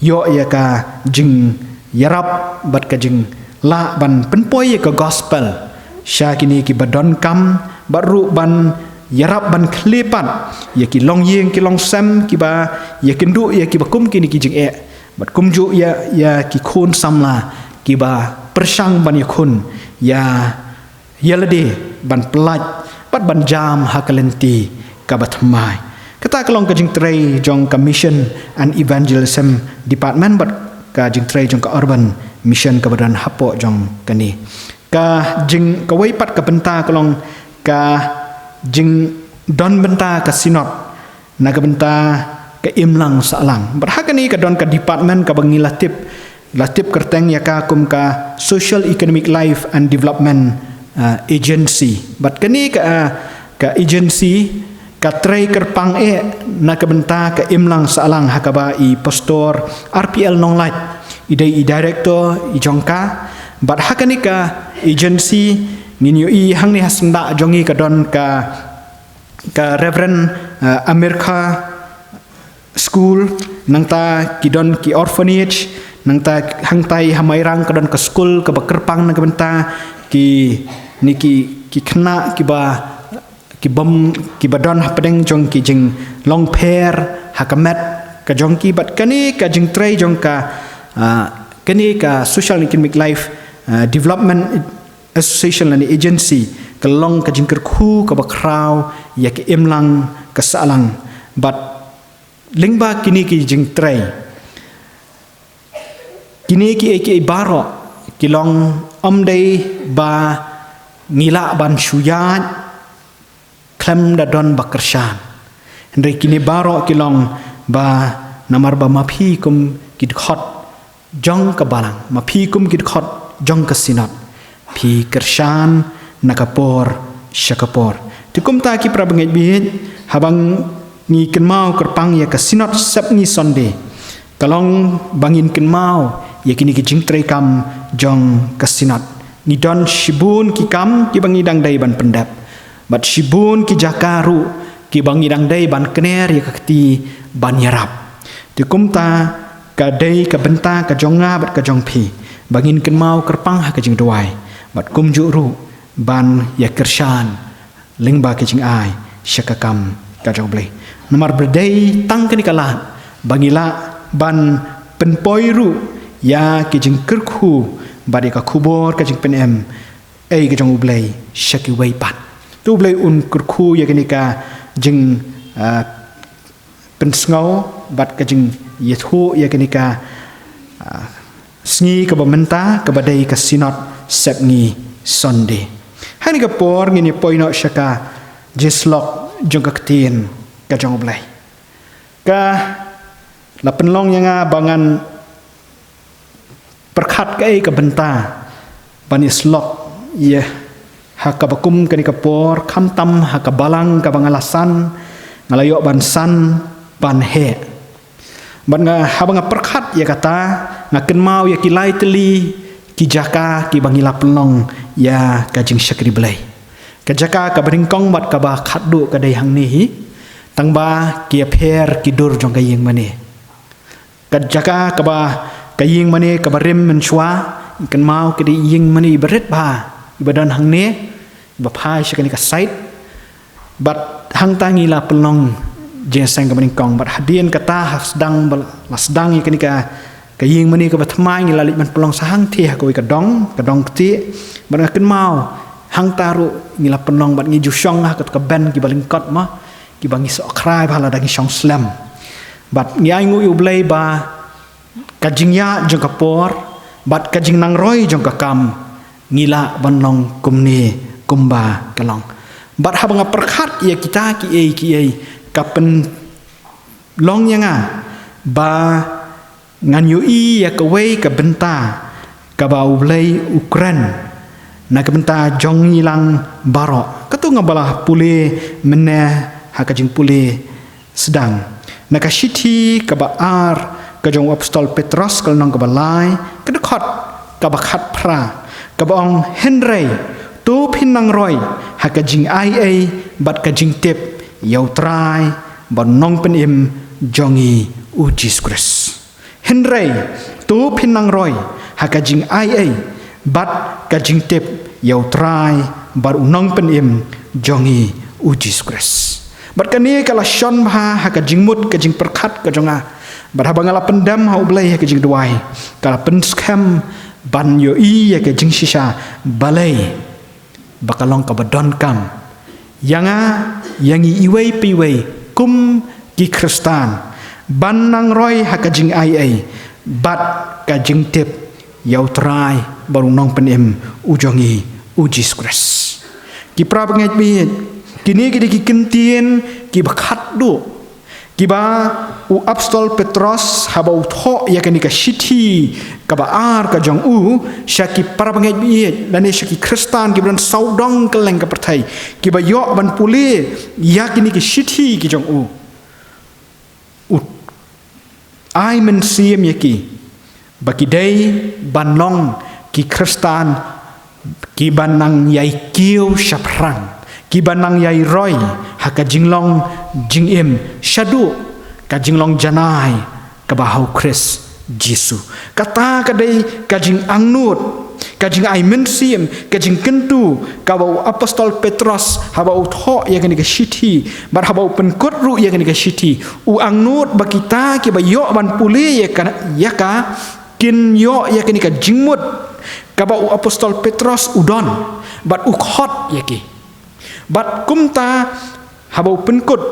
ïoh ïa ka jingïarap bad ka jinglah ban pynpoi ïa ka gospel sha kine kiba donkam, bad ruh ban ïarap ban khleh pat ïa ki longïing ki longsem kiba ïakynduh ïa kiba kum kine ki jingeh, bad kumjuh ïa, ïa ki khun samla kiba pyrshang ban ïakhun ïa ïalade ban pyllait bad ban jam ha ka lynti kaba thymmai. Kata ka long ka jingtrei jong ka Mission and Evangelism Department bad ka jingtrei jong ka Urban Mission kaba don hapoh jong kane. Ka jing, kawei pat ka bynta ka long ka jingdon bynta ka Synod na ka bynta ka imlang sahlang. Bad ha kane ka don ka department kaba ngi la tip, la tip kyrteng ïa ka kum ka Social Economic Life and Development, ah, Agency. Bad kane ka, ah, ka agency ka trei kyrpang eh na ka bynta ka imlang sahlang, ha kaba i Pastor R P L Nonglait i dei i director i jong ka. Bad ha kane ka agency ngin ïohi hangne ha syndah jong ngi ka don ka ka Reverend, eh, America School, nangta ki don ki orphanage, nangta hangtai ha Mairang ka don ka school kaba kyrpang na ka bynta kine ki, ki khynnah kiba, ki bym, kiba don hapdeng jong ki jinglong pher ha ka met ka jong ki. Bad kane ka jingtrei jong ka, ah, kane ka Social and Economic Life, ah, Development Association lane agency ka long ka jingkyrkhu kaba khraw ïa ka imlang ka sahlang. Bad lyngba kine ki jingtrei, kine kiei kiei baroh ki long ym dei ba ngi lah ban shu ïaid khlem da don ba kyrshan. Hynrei kine baroh ki long ba namar ba ma phi kum ki dkhot jong ka balang, ma phi kum ki dkhot jong ka synod, phi kyrshan na ka por sha ka por. Te kumta ki para bangeit baieit, haba ngi kynmaw kyrpang ïa ka synod sepngi Sunday, ka long ba ngin kynmaw ïa kine ki jingtrei kam jong ka synod. Ngi don shibun ki kam kiba ngi dang dei ban pyndep, bad shibun ki jaka ruh kiba ngi dang dei ban kner ïa ka kti ban ïarap. Te kumta ka dei ka bynta ka jong nga bad ka jong phi ba ngin kynmaw kyrpang ha ka jingduwai, bad kumjuh ruh ban ïa kyrshan lyngba ka jingai sha ka kam ka jong U Blei. Namar ba dei tang kane ka lad ba ngi lah ban pynpoi ruh ïa ki jingkyrkhu bad ïa ka khubor ka jingpynim ei ka jong U Blei sha kiwei pat. Te U Blei un kyrkhu ïa kane ka jing, ah, pynsngew bad ka jingïathuh ïa kane ka, ah, sngi kaba mynta kaba dei ka synod sepngi Sunday. Ha kane ka por ngin ïa poi noh sha ka jingsyllok jong ka ktien ka jong U Blei. Ka la pynlong ïa nga ba ngan pyrkhat kaei ka bynta ban ïa syllok ïa ha kaba kum kane ka por, khamtam ha ka balang kaba nga la san, nga la ïoh ban san ban heh. Bad nga, haba nga pyrkhat ïa kata, nga kynmaw ïa ki lai tylli ki jaka kiba ngi la pynlong ïa ka jingshakri Blei. Ka jaka kaba nyngkong bad kaba khatduh ka dei hangne hi, tangba ki ïapher ki dur jong ka ïing mane. Ka jaka kaba, ka ïing mane kaba rim mynshuwa, kynmaw ka dei ïing mane iba rit bha, iba don hangne, iba phai sha kane ka side. Bad hangta ngi la pynlong jingïaseng kaba nyngkong, bad hadien kata ha sdang ba la sdang ïa kane ka, ka ïing mane kaba thymmai ngi la leit ban pynlong sa hangthie ha kawei ka dong, ka dong ktieh. Bad nga kynmaw hangta ruh ngi la pynlong bad ngi ju shong ha kata ka bench kiba lyngkot mo, kiba ngi sohkhrai bha lada ngi shong slem. Bad ngi ainguh ïa U Blei ba ka jingïaid jong ka por bad ka jingnangroi jong ka kam ngi lah ban long kumne kumba ka long. Bad haba nga pyrkhat ïa kita kiei kiei, ka pynlong ïa nga ba ngan ïohi ïa kawei ka bynta kaba U Blei u kren na ka bynta jong ngi lang baroh. Katto ngaba la pule mynne ha ka jingpule sdang. Na ka shithi kaba ar ka jong u Apostol Petros, ka lynnong kaba lai, ka dkhot kaba khatphra, kaba ong, hynrei to phin nangroi ha ka jingaiei bad ka jingtip ïa U Trai bad U Nongpynim jong ngi U Jisu Khrist. Hynrei to phin nangroi ha ka jingaiei bad ka jingtip ïa U Trai bad U Nongpynim jong ngi U Jisu Khrist. Bad kane ka la shon bha ha ka jingmut ka jingpyrkhat ka jong nga. Bad haba nga la pyndem ha U Blei ha ka jingduwai, ka la pynskhem ban ïohi ïa ka jingshisha balei ba ka long kaba donkam ïa nga, ïa ngi iwei pa iwei kum ki Khristan ban nangroi ha ka jingaiei bad ka jingtip ïa U Trai bad U Nongpynim u jong ngi U Jisu Khrist. Ki para bangeit baieit, kine ki dei ki kyntien kiba khatduh kiba u Apostol Petros haba u thoh ïa kane ka shithi kaba ar ka jong u sha ki para bangeit baieit lane sha ki Khristan kiba don sawdong kylleng ka pyrthei, kiba ïoh ban pule ïa kine ki shithi ki jong u, u ai mynsiem ïa ki ba ki dei ban long ki Khristan kiba nang ïai kiew shaphrang, kiba nang ïai roi ha ka jinglong jingim shaduh ka jinglong janai kaba ha U Khrist Jisu. Kata ka dei ka jingangnud, ka jingai mynsiem, ka jingkyntu kaba u Apostol Petros haba u thoh ïa kane ka shithi bad haba u pynkut ruh ïa kane ka shithi, u angnud ba kita kiba ïoh ban pule ïa ka, ïa ka kin ïoh ïa kane ka jingmut kaba u apostol Petros u don, bad u khot ïa ki. Bad kumta haba u pynkut,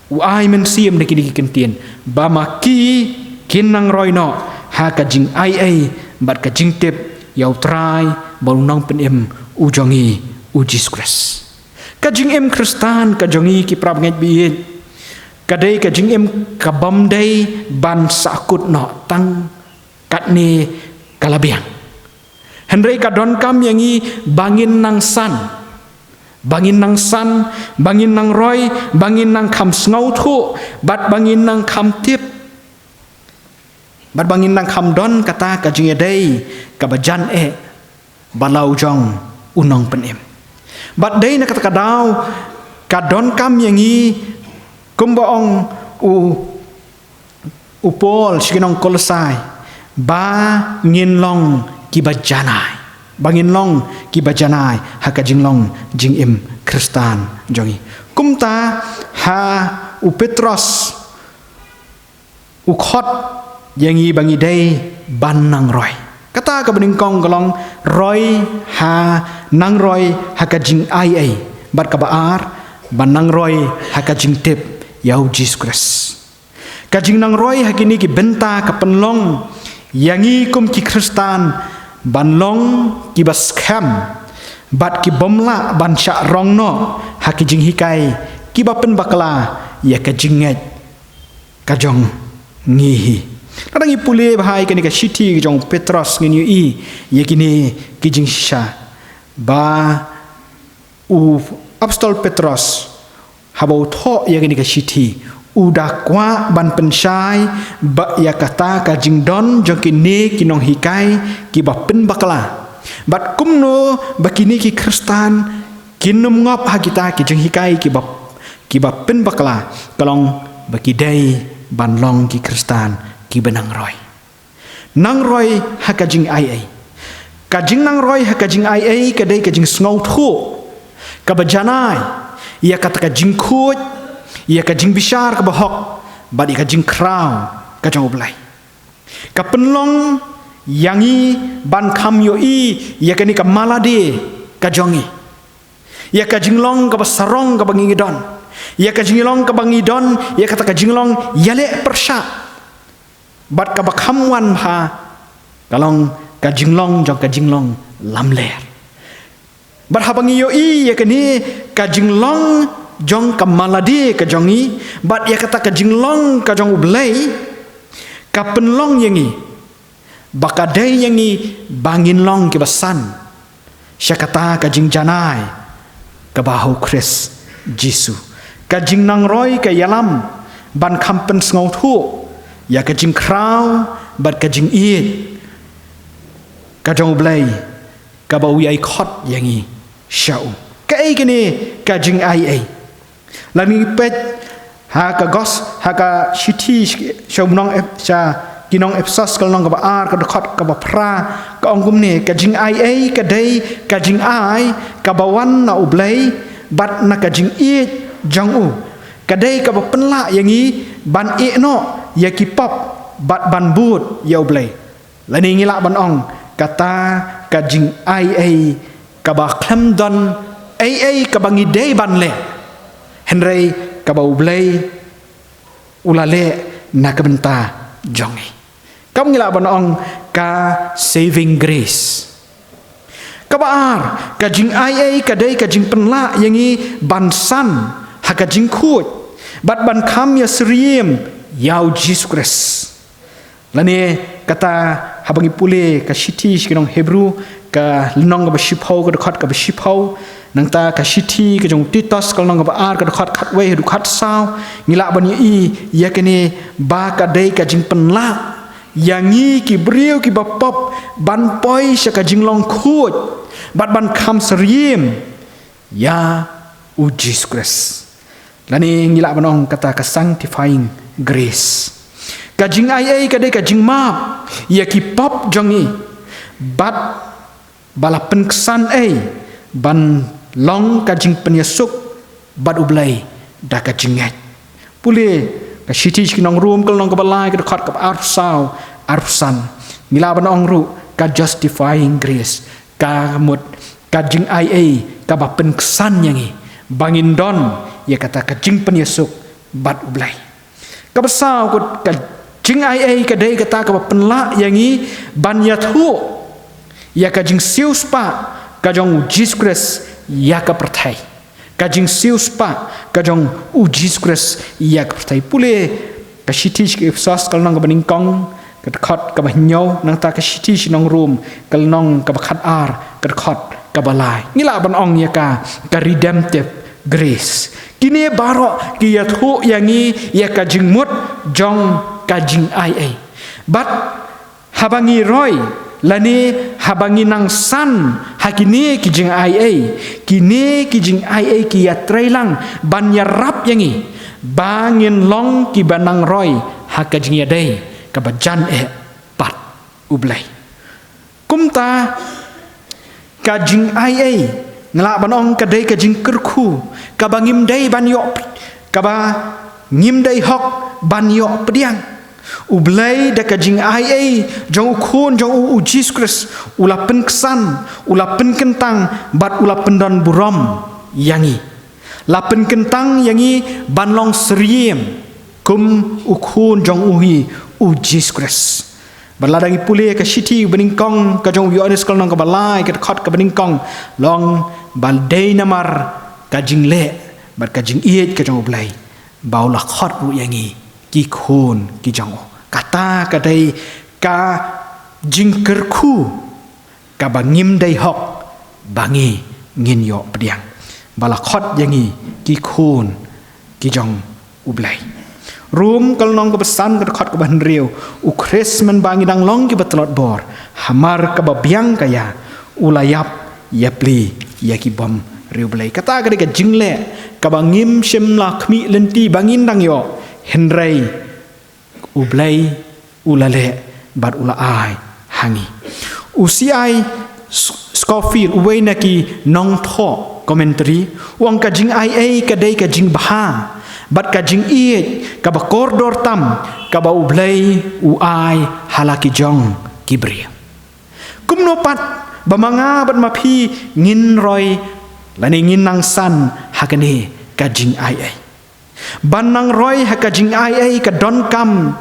u ai mynsiem da kine ki kyntien, ba ma ki kin nang roi noh ha ka jingaiei bad ka jingtip ïa u Trai bad u Nongpynim u jong ngi, u Jisu Khrist. Ka jingim Khristan ka jong ngi, ki parabangeit baieit, ka dei ka jingim ka bym dei ban sahkut noh tang katne ka la biang. Hynrei ka donkam ïa ngi ba ngin nang san, ba ngin nang san, ba ngin nang roi, ba ngin nang kham sngewthuh, bad ba ngin nang kham tip, bad ba ngin nang kham don kata ka jingïadei kaba jan eh bad la u jong u Nongpynim. Bad dei na kata ka daw, ka donkam ïa ngi, kumba ong u, u Paul sha ki nong Kolosai, ba ngin long kiba janai, ba ngin long kiba janai ha ka jinglong jingim Khristan jong ngi. Kumta ha u Petros u khot ïa ngi ba ngi dei ban nang roi. Kata kaba nyngkong ka long roi ha, nang roi ha ka jingaiei. Bad kaba ar, ban nang roi ha ka jingtip ïa u Jisu Khrist. Ka jingnang roi ha kine ki bynta ka pynlong ïa ngi kum ki Khristan ban long kiba skhem bad ki bym lah ban shah rong noh ha ki jinghikai kiba pynbakla ïa ka jingngeit ka jong ngi hi. Lada ngi pule bha ïa kane ka shithi ka jong u Petros, ngin ïohi ïa kine ki jingshisha, ba u apostol Petros, haba u thoh ïa kane ka shithi, u da kwah ban pynshai ba ïa kata ka jingdon jong kine ki nonghikai kiba pynbakla, bad kumno ba kine ki Khristan kin ym ngop ha kita ki jinghikai kiba, kiba pynbakla, ka long ba ki dei ban long ki Khristan kiba nang roi. Nang roi ha ka jingaiei. Ka jingnang roi ha ka jingaiei ka dei ka jingsngewthuh kaba janai ïa kata ka jingkhuid, ïa ka jingbishar kaba hok, bad ïa ka jingkhraw ka jong u Blei. Ka pynlong ïa ngi ban kham ïohi ïa kane ka malade ka jong ngi, ïa ka jinglong kaba sarong kaba ngi don, ïa ka jinglong kaba ngi don, ïa kata ka jinglong ïaleh pyrshah. Bad kaba kham wan bha ka long ka jinglong jong ka jinglong lamler. Bad haba ngi ïohi ïa kane ka jinglong jong ka malade ka jong ngi, bad ïa kata ka jinglong ka jong u Blei, ka pynlong ïa ngi ba ka dei ïa ngi ba ngin long kiba san sha kata ka jingjanai kaba ha u Khrist Jisu. Ka jingnang roi ka ïalam ban kham pynsngewthuh ïa ka jingkhraw bad ka jingïeit ka jong u Blei, kaba u ïai khot ïa ngi sha u. Kaei kane ka jingaiei? Lada ngi peit ha ka gos, ha ka shithi sha u nong Ep-, sha ki nong Ephesos ka lynnong kaba ar, ka dkhot kaba phra, ka ong kumne: Ka jingaiei ka dei ka jingai kaba wan na u Blei bad na ka jingïeit jong u. Ka dei kaba pynlah ïa ngi ban ïeh noh ïa ki pop bad ban bud ïa u Blei. Lane ngi lah ban ong, kata ka jingaiei kaba khlem don ei ei kaba ngi dei ban leh, hynrei kaba u Blei u la leh na ka bynta jong ngi. Kam, ngi lah ban ong, ka saving grace. Kaba ar, ka jingaiei ka dei ka jingpynlah ïa ngi ban san ha ka jingkhuid bad ban kham ïasyriem ïa u Jisu Khrist. Lane kata, haba ngi pule ka shithi sha ki nong Hebru, ka lynnong kaba shiphew, ka dkhot kaba shiphew, nangta ka shithi ka jong u Titus ka lynnong kaba ar, ka dkhot khatwei haduh khatsaw, ngi lah ban ïohi ïa kane ba ka dei ka jingpynlah ïa ngi ki briew kiba pop ban poi sha ka jinglong khuid bad ban kham syriem ïa u Jisu Khrist. Lane ngi lah ban ong, kata ka sanctifying grace. Ka jingaiei ka dei ka jingmap ïa ki pop jong ngi bad ba la pynksan ei ban long ka jingpynïasuk bad u Blei da ka jingngeit. Pule ka shithi sha ki nong Rom ka lynnong kaba lai, ka dkhot kaba arphew saw, arphew san. Ngi lah ban ong ruh, ka justifying grace, ka mut ka jingaiei kaba pynksan ïa ngi ba ngin don ïa kata ka jingpynïasuk bad U Blei. Kaba saw, ka jingaiei ka dei kata kaba pynlah ïa ngi ban ïathuh ïa ka jingsiewspah ka jong U Jisu Khrist ïa ka pyrthei. Ka jingsiewspah ka jong U Jisu Khrist ïa ka pyrthei. Pule ka shithi sha ki Ephesos ka lynnong kaba nyngkong, ka dkhot kaba hynñiew, nangta ka shithi sha ki nong Rom ka lynnong kaba khatar, ka dkhot kaba lai. Ngi lah ban ong ïa ka, ka redemptive grace. Kine baroh ki ïathuh ïa ngi ïa ka jingmut jong ka jingaiei. Bad haba ngi roi, lane haba ngi nang san ha kine ki jingaiei, kine ki jingaiei ki ïatreilang ban ïarap ïa ngi ba ngin long kiba nang roi ha ka jingïadei kaba jan eh bad U Blei. Kumta ka jingaiei, nga lah ban ong, ka dei ka jingkyrkhu kaba ngim dei ban ïoh, kaba ngim dei hok ban ïoh pdiang. U Blei da ka jingaiei jong U Khun jong u, U Jisu Khrist, u la pynksan, u la pynkyntang bad u la pyndon burom ïa ngi. La pynkyntang ïa ngi ban long syriem kum U Khun jong u hi, U Jisu Khrist. Bad lada ngi pule ka shithi ba nyngkong ka jong u Ïoannis ka lynnong kaba lai, ka dkhot kaba nyngkong, long ba dei namar ka jingleh bad ka jingïeit ka jong U Blei ba u la khot ruh ïa ngi ki khun ki jong u. Kata ka dei ka jingkyrkhu kaba ngim dei hok ba ngi ngin ïoh pdiang, ba la khot ïa ngi ki khun ki jong U Blei. Rom ka lynnong kaba san, ka dkhot kaba hynriew, U Khrist, mynba ngi dang long kiba tlot bor, hamar kaba biang ka ïa, u la ïap ïapli ïa ki bym riewblei. Kata ka dei ka jingleh kaba ngim shym la khmih lynti ba ngin dang ïoh, hynrei U Blei u la leh bad u la ai ha ngi. U C I S-, Scofield, uwei na ki nongthoh commentary, u ong ka jingaiei ka dei ka jingbha bad ka jingïeit kaba kordor tam kaba U Blei u ai ha la ki jong ki briew. Kumno pat ba ma nga bad ma phi ngin roi lane ngin nang san ha kane ka jingaiei? Ban nang roi ha ka jingaiei ka donkam,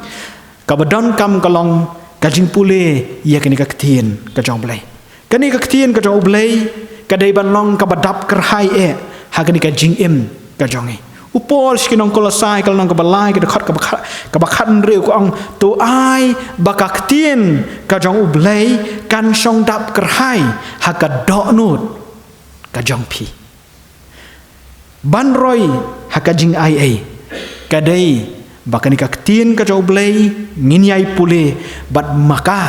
kaba donkam ka long ka jingpule ïa kane ka ktien ka jong U Blei. Kane ka ktien ka jong U Blei ka dei ban long kaba dap kyrhai eh ha kane ka jingim ka jong ngi. U Paul sha ki nong Kolosai ka lynnong kaba lai, ka dkhot kaba kha-, kaba khathynriew, ka ong, to ai ba ka ktien ka jong U Blei kan shong dap kyrhai ha ka dohnud ka jong phi. Ban roi ha ka jingaiei ka dei ba kane ka ktien ka jong U Blei ngin ïai pule bad ma ka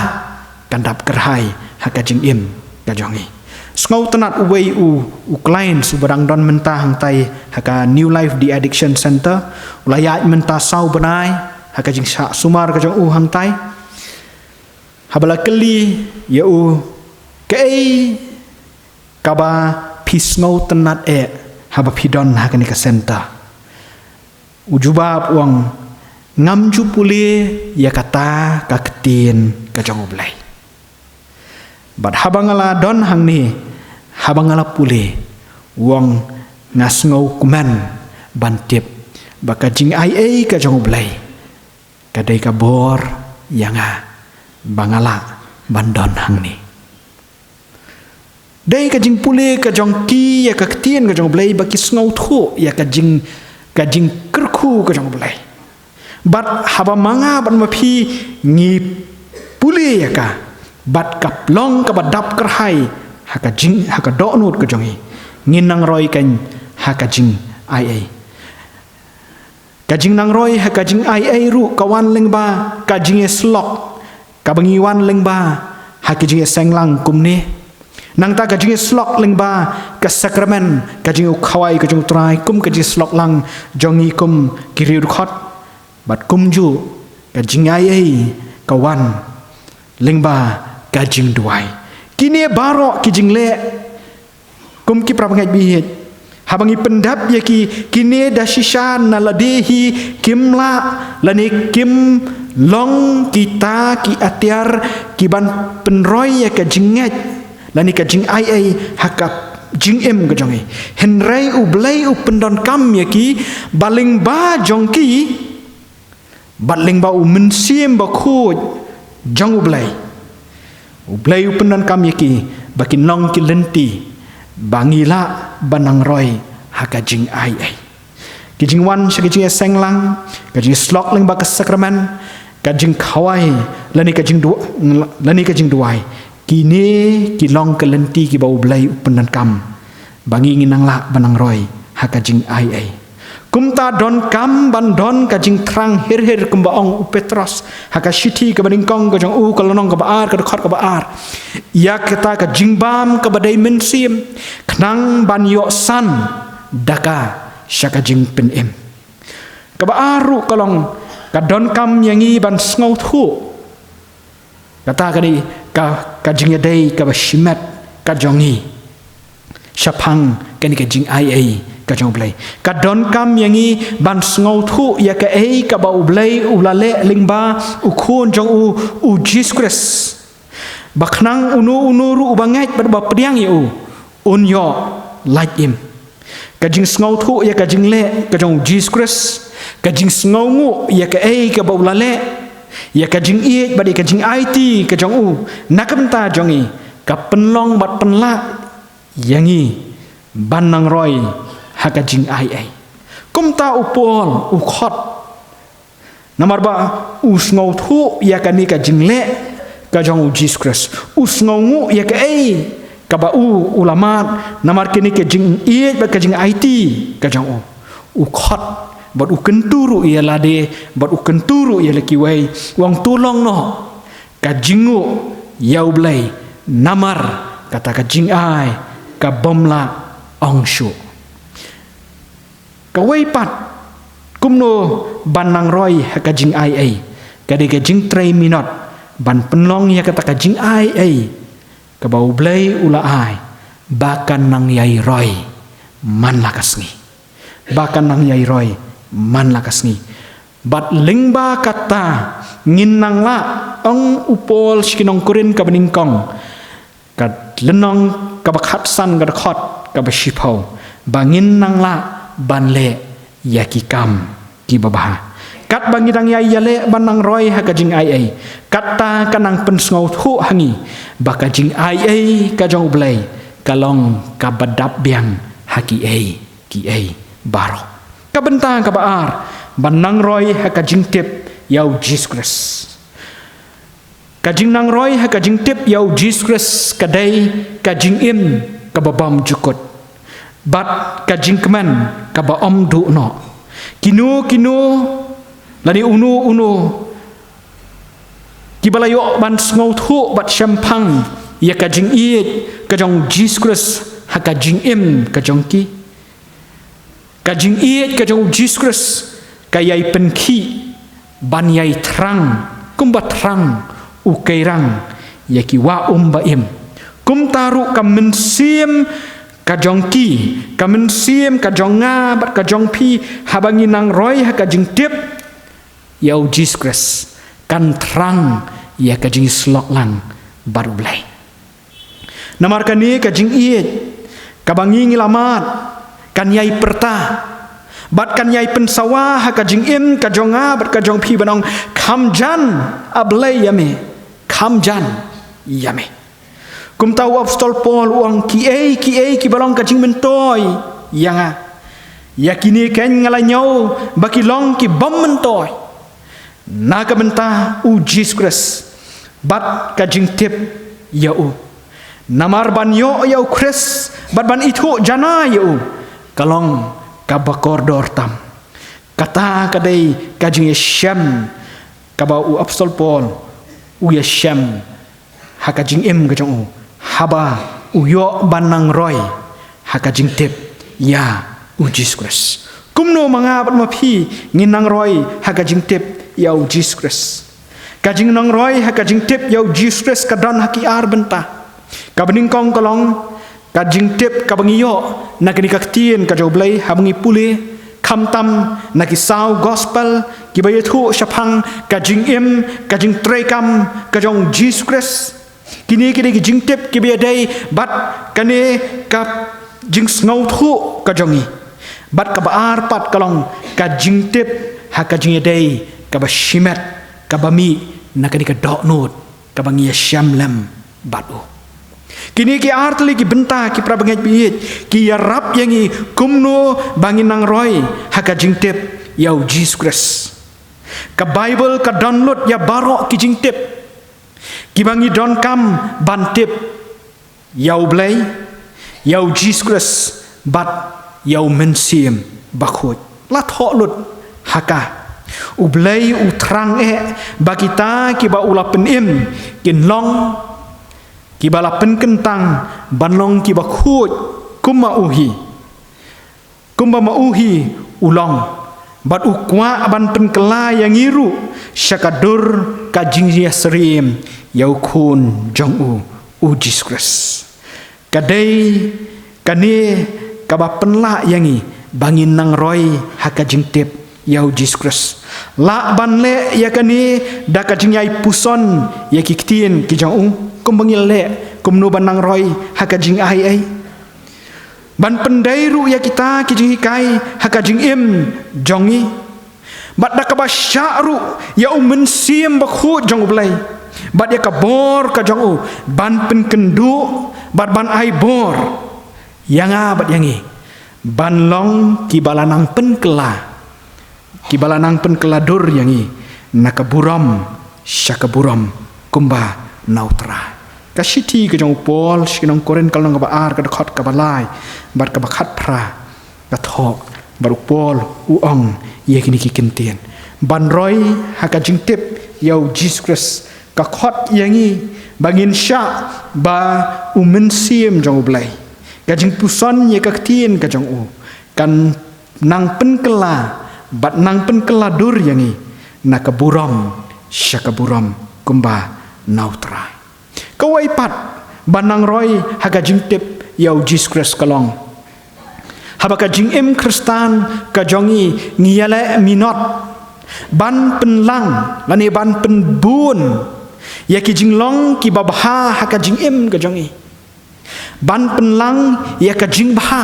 kan dap kyrhai ha ka jingim ka jong ngi. Sngewtynnat uwei u, u client uba dang don mynta hangtai ha ka New Life De-Addiction Center, u la ïaid mynta saw bnai ha ka jingshah sumar ka jong u hangtai. Haba la kylli ïa u, kaei kaba phi sngewtynnat eh haba phi don ha kane ka center? U jubab u ong, ngam ju pule ïa kata ka ktien ka jong U Blei. Bad haba nga la don hangne, haba nga la pule, u ong, nga sngewkmen ban tip ba ka jingaiei ka jong U Blei ka dei ka bor ïa nga ba nga lah ban don hangne. Dei ka jingpule ka jong ki ïa ka ktien ka jong U Blei ba ki sngewthuh ïa ka jing, ka jingkyrkhu ka jong U Blei. Bad haba ma nga bad ma phi ngi pule ïa ka bad ka long kaba dap kyrhai ha ka jing, ha ka dohnud ka jong ngi, ngin nang roi kan ha ka jingaiei. Ka jingnangroi ha ka jingaiei ruh ka wan lyngba ka jingïasyllok kaba ngi wan lyngba ha ka jingïaseng lang kumne. Nangta ka jingïasyllok lyngba ka sakramen ka jingïakhawai ka jong U Trai kum ka jingïasyllok lang jong ngi kum ki riewdkhot. Bad kumjuh ka jingaiei ka wan lyngba ka jingduwai. Kine baroh ki jingleh kum ki parabangeit ba ïeit, haba ngi pyndap ïa ki, kine da shisha na lade hi kim lah lane kim long kita ki atiar ki ban pynroi ïa ka jingngeit lane ka jingai ei ha ka jingim ka jong ngi. Hynrei U Blei u pyndonkam ïa ki ba lyngba jong ki, bad lyngba U Mynsiem Bakhuid jong U Blei, U Blei u pyndonkam ïa ki ba kin long ki lynti ba ngi lah ban nang roi ha ka jingai ei. Ki jingwan sha ki jingïaseng lang, ka jingïasyllok lyngba ka sakramen, ka jingkhawai lane ka jingdu-, lane ka jingduwai, kine ki long ka lynti kiba U Blei u pyndonkam ba ngi ngin nang lah ban nang roi ha ka jingai ei. Kumta donkam ban don ka jingthrang hir hir, kumba ong u Petros ha ka shithi kaba nyngkong ka jong u, ka lynnong kaba ar, ka dkhot kaba ar, ïa kata ka jingbam kaba dei mynsiem, khnang ban ïoh san da ka sha ka jingpynim. Kaba ar ruh ka long, ka donkam ïa ngi ban sngewthuh kata ka dei ka, ka jingïadei kaba shimet ka jong ngi shaphang kane ka jingai ei ka jong U Blei. Ka donkam ïa ngi ban sngewthuh ïa kaei kaba U Blei u la leh lyngba U Khun jong u, U Jisu Khrist, ba khnang uno uno ruh uba ngeit bad uba pdiang ïa u, un ïoh lait im. Ka jingsngewthuh ïa ka jingleh ka jong U Jisu Khrist, ka jingsngewnguh ïa kaei kaba u la leh, ïa ka jingïeit bad ïa ka jingaiti ka jong u na ka bynta jong ngi, ka pynlong bad pynlah ïa ngi ban nang roi ha ka jingai ei. Kumta u Paul u khot, namar ba u sngewthuh ïa kane ka jingleh ka jong U Jisu Khrist, u sngewnguh ïa kaei kaba u u la mad namar kane ka jingïeit bad ka jingaiti ka jong u. U khot bad u kyntu ruh ïa lade bad u kyntu ruh ïa la kiwei, u ong, to long noh ka jingnguh ïa U Blei namar kata ka jingai ka bym lah ong shuh. Kawei pat, kumno ban nang roi ha ka jingai ei? Ka dei ka jingtrei minot ban pynlong ïa kata ka jingai ei kaba U Blei u la ai, ba kan nang ïai roi man la ka sngi. Ba kan nang ïai roi man la ka sngi. Bad lyngba kata ngin nang lah, ong u Paul sha ki nong Korinth kaba nyngkong, ka lynnong kaba khatsan, ka dkhot kaba shiphew, ba ngin nang lah ban leh ïa ki kam kiba bha. Katba ngi dang ïai ïaleh ban nang roi ha ka jingai ei, kata ka nang pynsngewthuh ha ngi ba ka jingai ei ka jong U Blei ka long kaba dap biang ha kiei kiei baroh. Ka bynta kaba ar, ban nang roi ha ka jingtip ïa U Jisu Khrist. Ka jingnang roi ha ka jingtip ïa U Jisu Khrist ka dei ka jingim kaba bymjukut bad ka jingkmen kaba ym duh noh. Kino kino lane uno uno kiba la ïoh ban sngewthuh bad shemphang ïa ka jingïeit ka jong U Jisu Khrist ha ka jingim ka jong ki, ka jingïeit ka jong U Jisu Khrist ka ïai pynkhih ban ïai thrang kumba thrang u keirang ïa ki wah um ba im. Kumta ruh ka mynsiem ka jong ki, ka mynsiem ka jong nga bad ka jong phi, haba ngi nang roi ha ka jingtip ïa U Jisu Khrist, kan thrang ïa ka jingïasyllok lang bad U Blei. Namar kane ka jingïeit kaba ngi ngi la mad kan ïai pyrta bad kan ïai pynsawa ha ka jingim ka jong nga bad ka jong phi ban ong, kham jan, A Blei, ïa me, kham jan ïa me. Kumta u apostol Paul u ong, kiei kiei kiba long ka jingmyntoi ïa nga, ïa kine keiñ nga la ñiew ba ki long ki bym myntoi na ka bynta U Jisu Khrist bad ka jingtip ïa u. Namar ban ïoh ïa U Khrist bad ban ithuh janai ïa u ka long kaba kordor tam. Kata ka dei ka jingïashem kaba u apostol Paul u ïashem ha ka jingim ka jong u haba u ïoh ban nang roi ha ka jingtip ïa U Jisu Khrist. Kumno ma nga bad ma phi ngin nang roi ha ka jingtip ïa U Jisu Khrist? Ka jingnang roi ha ka jingtip ïa U Jisu Khrist ka don ha ki ar bynta. Kaba nyngkong ka long ka jingtip kaba ngi ïoh na kane ka ktien ka jong U Blei haba ngi pule, Khamtam na ki saw gospel kiba ïathuh shaphang ka jingim, ka jingtreikam ka jong u Jisu Khrist. Kine ki dei ki jingtip kiba ïadei bad kane ka jingsngewthuh ka jong ngi. Bad kaba ar pat ka long ka jingtip ha ka jingïadei kaba shimet, kaba mih na kane ka dohnud kaba ngi ïashem lem bad u. Kine ki ar tylli ki bynta, ki para bangeit ba ïeit, ki ïarap ïa ngi kumno ba ngin nang roi ha ka jingtip ïa u Jisu Khrist. Ka Baibl ka don lut ïa baroh ki jingtip kiba ngi donkam ban tip ïa u Blei, ïa u Jisu Khrist bad ïa u Mynsiem Bakhuid. La thoh lut ha ka. U Blei u thrang eh ba kita kiba u la pynim kin long kiba la pynkyntang ban long kiba khuid kum ma u hi. Kumba ma u hi u long, bad u kwah ban pynkylla ïa ngi ruh sha ka dur ka jingïasyriem ïa u Khun jong u, u Jisu Khrist. Ka dei kane kaba pynlah ïa ngi ba ngin nang roi ha ka jingtip ïa u Jisu Khrist. Lah ban leh ïa kane da ka jingïai puson ïa ki ktien ki jong u, kumba ngi leh, kumno ban nang roi ha ka jingai ei. Ban pyndei ruh ïa kita ki jinghikai ha ka jingim jong ngi. Bad da kaba shah ruh ïa u Mynsiem Bakhuid jong u Blei. Bad ïa ka bor ka jong u ban pynkynduh, bad ban ai bor ïa nga bad ïa ngi ban long kiba la nang pynkylla, kiba la nang pynkylla dur ïa ngi na ka burom sha ka burom kumba na u Trai. Ka shithi ka jong u Paul sha ki nong Korinth, ka lynnong kaba ar, ka dkhot kaba lai bad kaba khatphra, ka thoh bad u Paul u ong ïa kine ki kyntien. Ban roi ha ka jingtip ïa u Jisu Khrist ka khot ïa ngi ba ngin shah ba u Mynsiem jong u Blei, ka jingpuson ïa ka ktien ka jong u, kan nang pynkylla bad nang pynkylla dur ïa ngi na ka burom sha ka burom kumba na u Trai. Kawei pat ban nang roi ha ka jingtip ïa u Jisu Khrist ka long, haba ka jingim Khristan ka jong ngi ngi ïaleh minot ban pynlang lane ban pynbun ïa ki jinglong kiba bha ha ka jingim ka jong ngi. Ban pynlang ïa ka jingbha,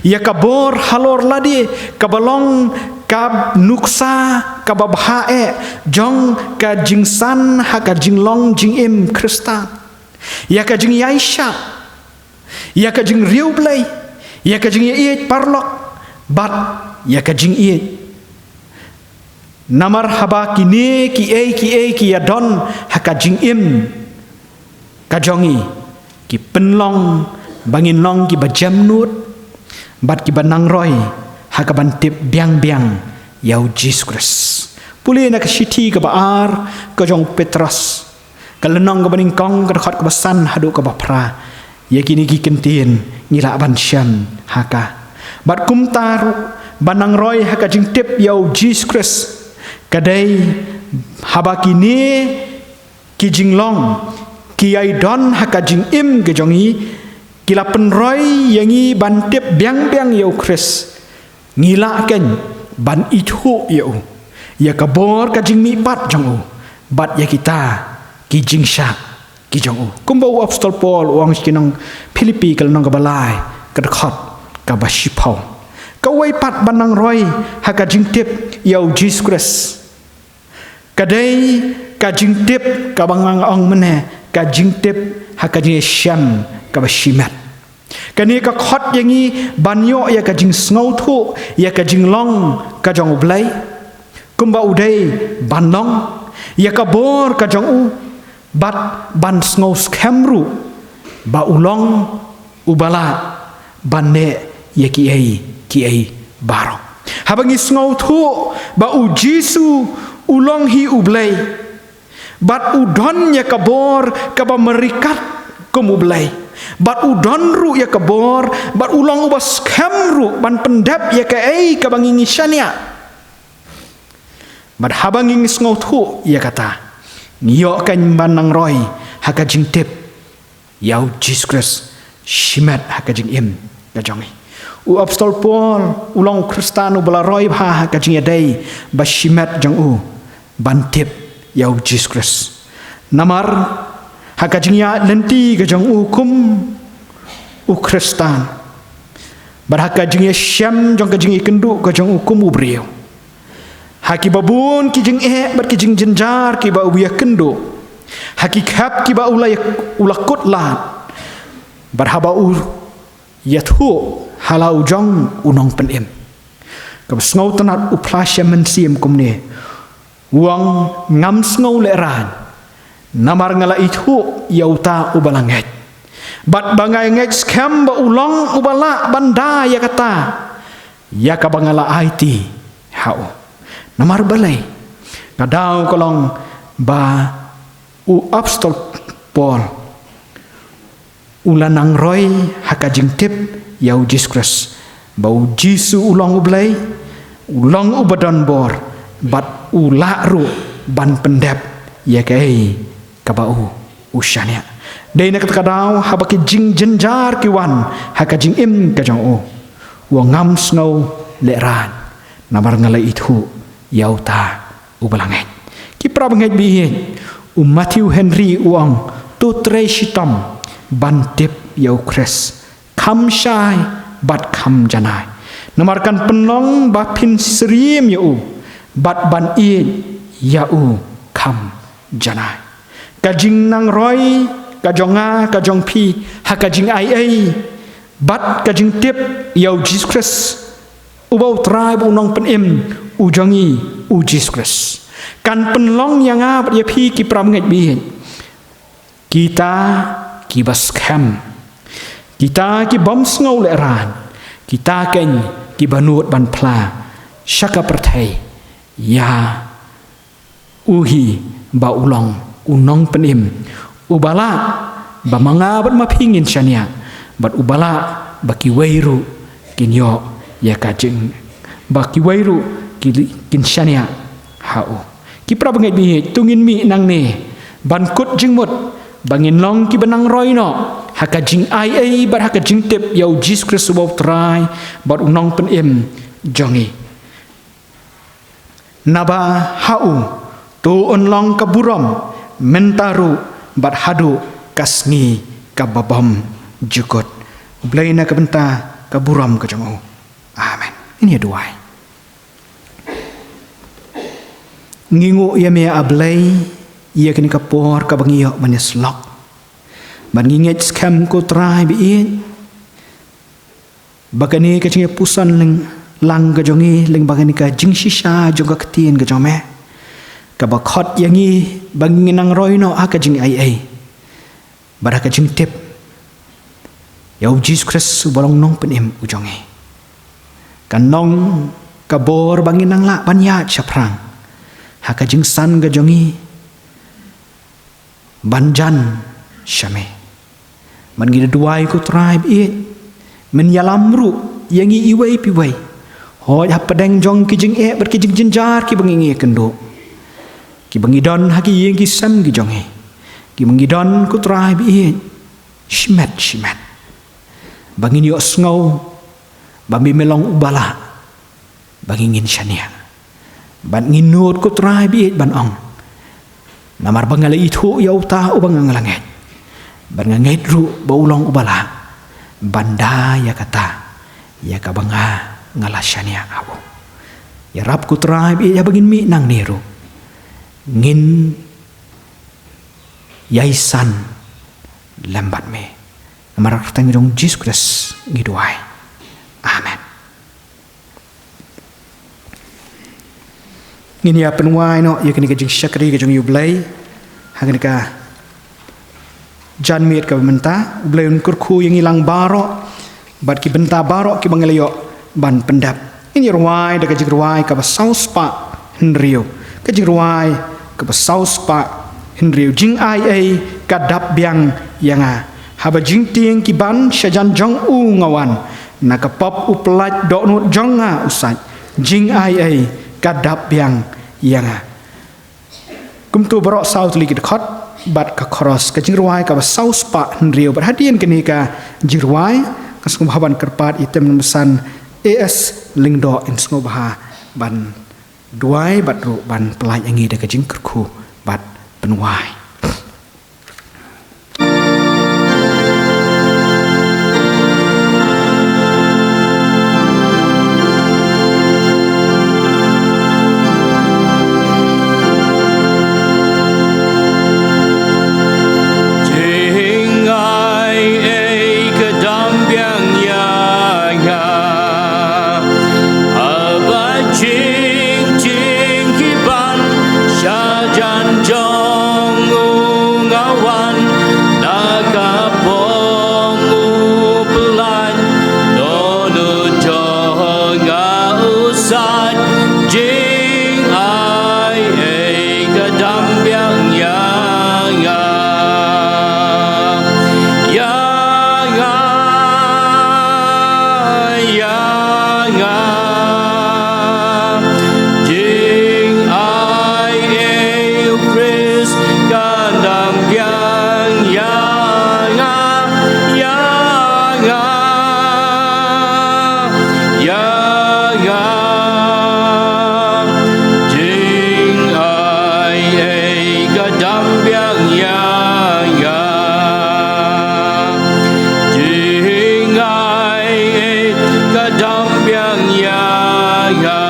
ïa ka bor halor lade kaba long ka nuksa kaba bha eh jong ka jingsan ha ka jinglong jingim Khristan. Ïa ka jingïaishah, ïa ka jingriewblei, ïa ka jingïaieit paralok bad ïa ka jingïeit. Namar haba kine kiei kiei ki ïadon ha ka jingim ka jong ngi, ki pynlong ba ngin long kiba jemnud bad kiba nang roi ha kaban tip biang biang ïa u Jisu Khrist. Pule na ka shithi kaba ar ka jong u Petros, ka lynnong kaba nyngkong, ka dkhot kaba san haduh kaba phra. Ïa kine ki kyntien ngi lah ban shem ha ka. Bad kumta ruh ban nang roi ha ka jingtip ïa u Jisu Khrist ka dei haba kine ki jinglong ki ïai don ha ka jingim ka jong ngi, ki la pynroi ïa ngi ban tip biang biang ïa u Khrist. Ngi lah kein ban ithuh ïa u, ïa ka bor ka jingmihpat jong u bad ïa kita ki jingshah ki jong u. Kumba u Apostol Paul u ong sha ki nong Philippi, ka lynnong kaba lai, ka dkhot kaba shiphew. Kawei pat ban nang roi ha ka jingtip ïa u Jisu Khrist ka dei ka jingtip kaba nga ong mynne, ka jingtip ha ka jingïashem kaba shimet. Kane ka khot ïa ngi ban ïoh ïa ka jingsngewthuh ïa ka jinglong ka jong u Blei kumba u dei ban long, ïa ka bor ka jong u, bad ban sngew skhem ruh ba u long uba lah ban leh ïa kiei kiei baroh. Haba ngi sngewthuh ba u Jisu u long hi u Blei, bad u don ïa ka bor kaba merikat kum u Blei, bad u don ruh ïa ka bor, bad u long uba skhem ruh ban pyndep ïa kaei kaba ngi ngi shaniah. Bad haba ngi ngi sngewthuh ïa kata, ngi ïoh kein ban nang roi ha ka jingtip ïa u Jisu Khrist shimet ha ka jingim ka jong ngi. U Apostol Paul u long u Khristan uba la roi bha ha ka jingïadei ba shimet jong u ban tip ïa u Jisu Khrist. Namar ha ka jingïaid lynti ka jong u kum u Khristan, bad ha ka jingïashem jong ka jingïakynduh ka jong u kum u briew, ha kiba bun ki jingeh bad ki jingjynjar kiba u ïakynduh, ha ki khep kiba u la, u la kut lad, bad haba u ïathuh ha la u jong u nongpynim, kaba sngewtynnad u phla sha mynsiem kumne, u ong, ngam sngew lehraiñ, namar nga la ithuh ïa uta uba la ngeit, bad ba nga ngeit skhem ba u long uba lah ban da ïa kata ïa kaba nga la aiti ha u. Namar balei? Ka daw ka long ba u Apostol Paul u la nang roi ha ka jingtip ïa u Jisu Khrist, ba u Jisu u long u Blei, u long uba don bor, bad u lah ruh ban pyndep ïa kaei kaba u, u shaniah. Dei na kata ka daw haba ki jingjynjar ki wan ha ka jingim ka jong u, u ong, ngam sngew lehraiñ, namar nga la ithuh ïa uta uba la ngeit. Ki para bangeit ba ïeit, u Matthew Henry u ong, to trei shitom ban tip ïa u Khrist, kham shai bad kham janai, namar kan pynlong ba phin syriem ïa u, bad ban ïeit ïa u kham janai. Ka jingnang roi ka jong nga, ka jong phi, ha ka jingaiei bad ka jingtip ïa u Jisu Khrist, uba u Trai bad u Nongpynim u jong ngi, u Jisu Khrist, kan pynlong ïa nga bad ïa phi, ki para bangeit ba ïeit, kita kiba skhem, kita ki bym sngew lehraiñ, kita keiñ kiba nud ban phla sha ka pyrthei ïa u hi ba u long u Nongpynim uba lah ba ma nga bad ma phi ngin shaniah, bad uba lah ba kiwei ruh kin ïoh ïa ka jing, ba kiwei ruh ki, kin shaniah ha u. Ki para bangeit ba ïeit, to ngin mih nangne ban kut jingmut ba ngin long kiba nang roi noh ha ka jingaiei bad ha ka jingtip ïa u Jisu Khrist uba u Trai bad u Nongpynim jong ngi. Naba ha u to un long ka burom mynta ruh bad haduh ka sngi kaba bym jukut. U Blei na ka bynta ka burom ka jong u. Amen. Ngin ïa duwai. Ngi nguh ïa me, A Blei, ïa kane ka por kaba ngi ïoh ban ïasyllok, bad ngi ngeit skhem, ko Trai ba ïeit, ba kane ka jingïapuson lynglang ka jong ngi lyngba kane ka jingshisha jong ka ktien ka jong me, kaba khot ïa ngi ba ngin nang roi noh ha ka jingaiei bad ha ka jingtip ïa u Jisu Khrist uba long Nongpynim u jong ngi. Kan long ka bor ba ngin nang lah ban ïaid shaphrang ha ka jingsan ka jong ngi ban jan sha me. Bad ngi da duwai, ko Trai ba ïeit, men ïalam ruh ïa ngi iwei pa iwei, hooid hapdeng jong ki jingeh bad ki jingjynjar kiba ngi ïakynduh, kiba ngi don ha ki ïing ki sem ki jong ngi, kiba ngi don, ko Trai ba ïeit, shimet shimet, ba ngin ïohsngew ba me, me long uba lah ba ngin, ngin shaniah. Bad ngi nud, ko Trai ba ïeit, ban ong, namar ba nga la ithuh ïa uta uba nga, nga la ngeit, bad nga ngeit ruh ba u long uba lah ban da ïa kata ïa kaba nga, nga la shaniah ha u. Ïarap, ko Trai ba ïeit, ïa ba ngin mih nangne ruh ngin ïai san lem bad me. Namar ka kyrteng jong u Jisu Khrist ngi duwai. Amen. Ngin ïa pynwai noh ïa kane ka jingshakri ka jong U Blei ha kane ka janmiet kaba mynta. U Blei un kyrkhu ïa ngi lang baroh bad ki bynta baroh kiba ngi la ïoh ban pyndep. Ngin ïa rwai da ka jingrwai kaba saw spah hynriew. Ka jingrwai kaba saw spah hynriew. Jingaiei ka dap biang ïa nga, haba jingtieng ki ban sha jan jong u nga wan. Na ka pop u pyllait dohnud jong nga u sait. Jingaiei ka dap biang ïa nga. Kumto baroh saw tylli ki dkhot bad ka chorus, ka jingrwai kaba saw spah hynriew. Bad hadien kane ka jingrwai Nga sngewbha ban kyrpad ïa i Tem Number San, A S Lyngdoh, in sngewbha ban duwai bad ruh ban pyllait ïa ngi da ka jingkyrkhu bad pynwai. Jingaiei ka dang biang ïa nga. Haba jing jingkiban sha jan jong u nga wan, na ka pong u pyllait, don u jong nga u sait. Jingaiei ka dang biang ïa nga. Ïa nga, ïa nga. Jingaiei u Khrist ka dang biang ïa nga, ïa nga, ïa nga. Jingaiei ka dang biang ïa nga. Jingaiei ka dang biang ïa nga.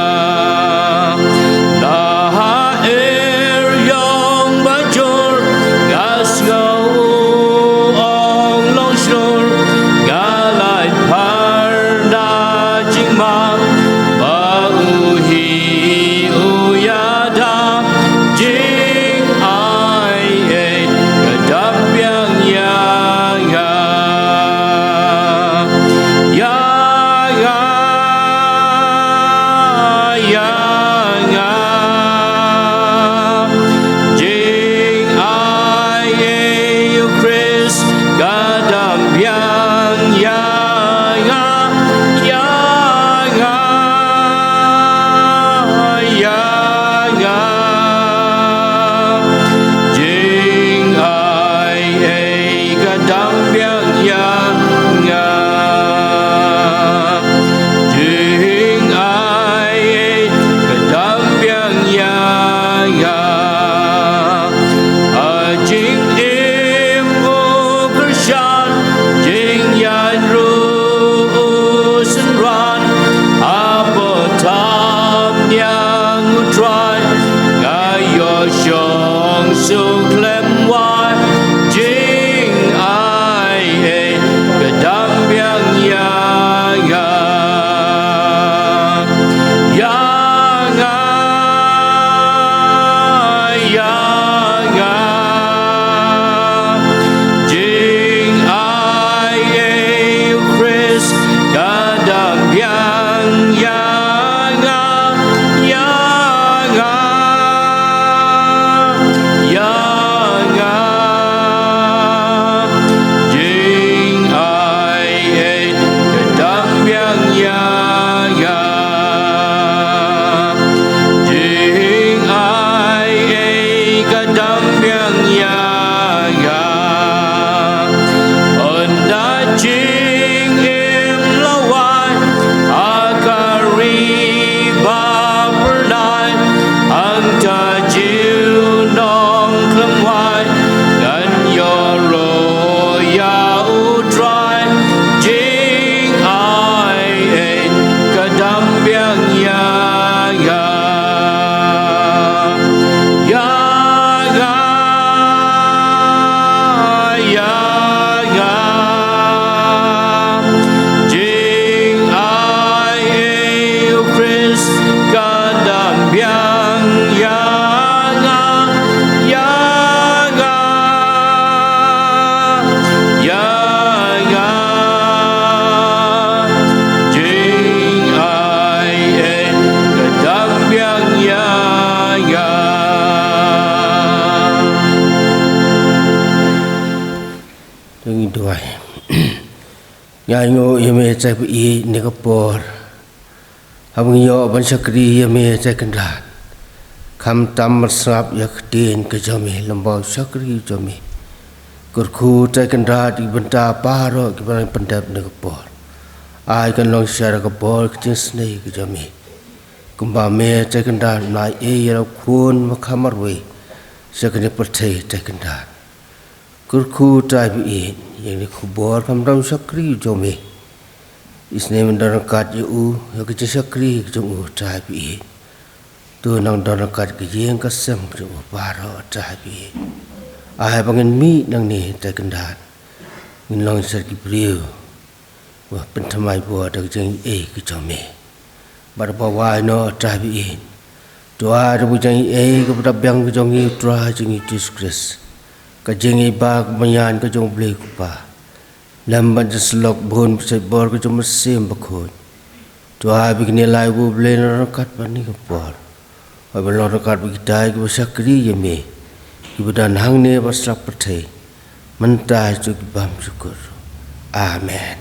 La ha er ïong ba jur, nga sngew u ong long shlur, nga lait phar na jingma, ba u hi u ïada. Jingaiei ka dang biang ïa nga. Ïa nga, ïa nga. Jingaiei u Khrist ka dang biang ïa nga, ïa nga, ïa nga. Jingaiei ka dang biang ïa nga. Jingaiei ka dang biang ïa nga. Ha jingim u kyrshan, jingïaid ruh u synran, hapoh thapniang U Trai, nga ïoh shong suk khlem wai. Jingaiei ka dang biang ïa nga. Ïa nga, ïa nga. Jingaiei u Khrist ka dang biang ïa nga, ïa nga, ïa nga. Jingaiei ka dang biang ïa nga. Jingaiei ka dang biang ïa nga. Ynda jingim la wai ha ka ri ba phyrnai, hangta junom khlem wai, ngan ïaroh ïa U Trai. Jingaiei ka dang biang ïa nga. Ïa nga, ïa nga. Jingaiei u Khrist ka dang biang ïa nga, ïa nga, ïa nga. Jingaiei ka dang biang ïa nga. To ngin duwai. Ngi ainguh ïa me Trai ba ïeit ïa kane ka por, haba ngi ïoh ban shakri ïa me Trai Kynrad. Khamtam ban sngap ïa ka ktien ka jong me lyngba u shakri jong me. Kyrkhu Trai Kynrad ïa ki bynta baroh kiba ngi pyndep ha kane ka por. Ai kan long sha ka bor ka jingsnei ka jong me. Kumba me te kyndan u la ai ïa la u khun ba kham marwei sha kane ka pyrthei te kyndan. Kyrkhu Trai ba ïeit, ïa kane ka khubor kham don shakri jong me. Isynei men don ryngkat ïa u, ïa ka jingshakri jong u Trai ba ïeit. To nang don ryngkat ka ïing ka sem jong u baroh Trai ba ïeit. Ai ba ngin mih nangne te kyndan, ngin long sha ki briew ba pynthymmai bor da ka jingaiei ka jong me. Bad ba wai noh Trai ba ïeit, to ai da ka jingaiei kaba da biang ka jong ngi u Trai jong ngi Jisu Khrist, ka jingïeit ba ka bynñiain ka jong u Blei u Kpa, lem bad jingsyllok bun ba shait bor ka jong u Mynsiem Bakhuid. To ai ba kine lai ba u Blei un don ryngkat bad ngi ha kane ka por. Ai ba long ryngkat bad kita kiba shakri ïa me, kiba don hangne bad sha la pyrthei, mynta, junom bad kumjuh. Amen.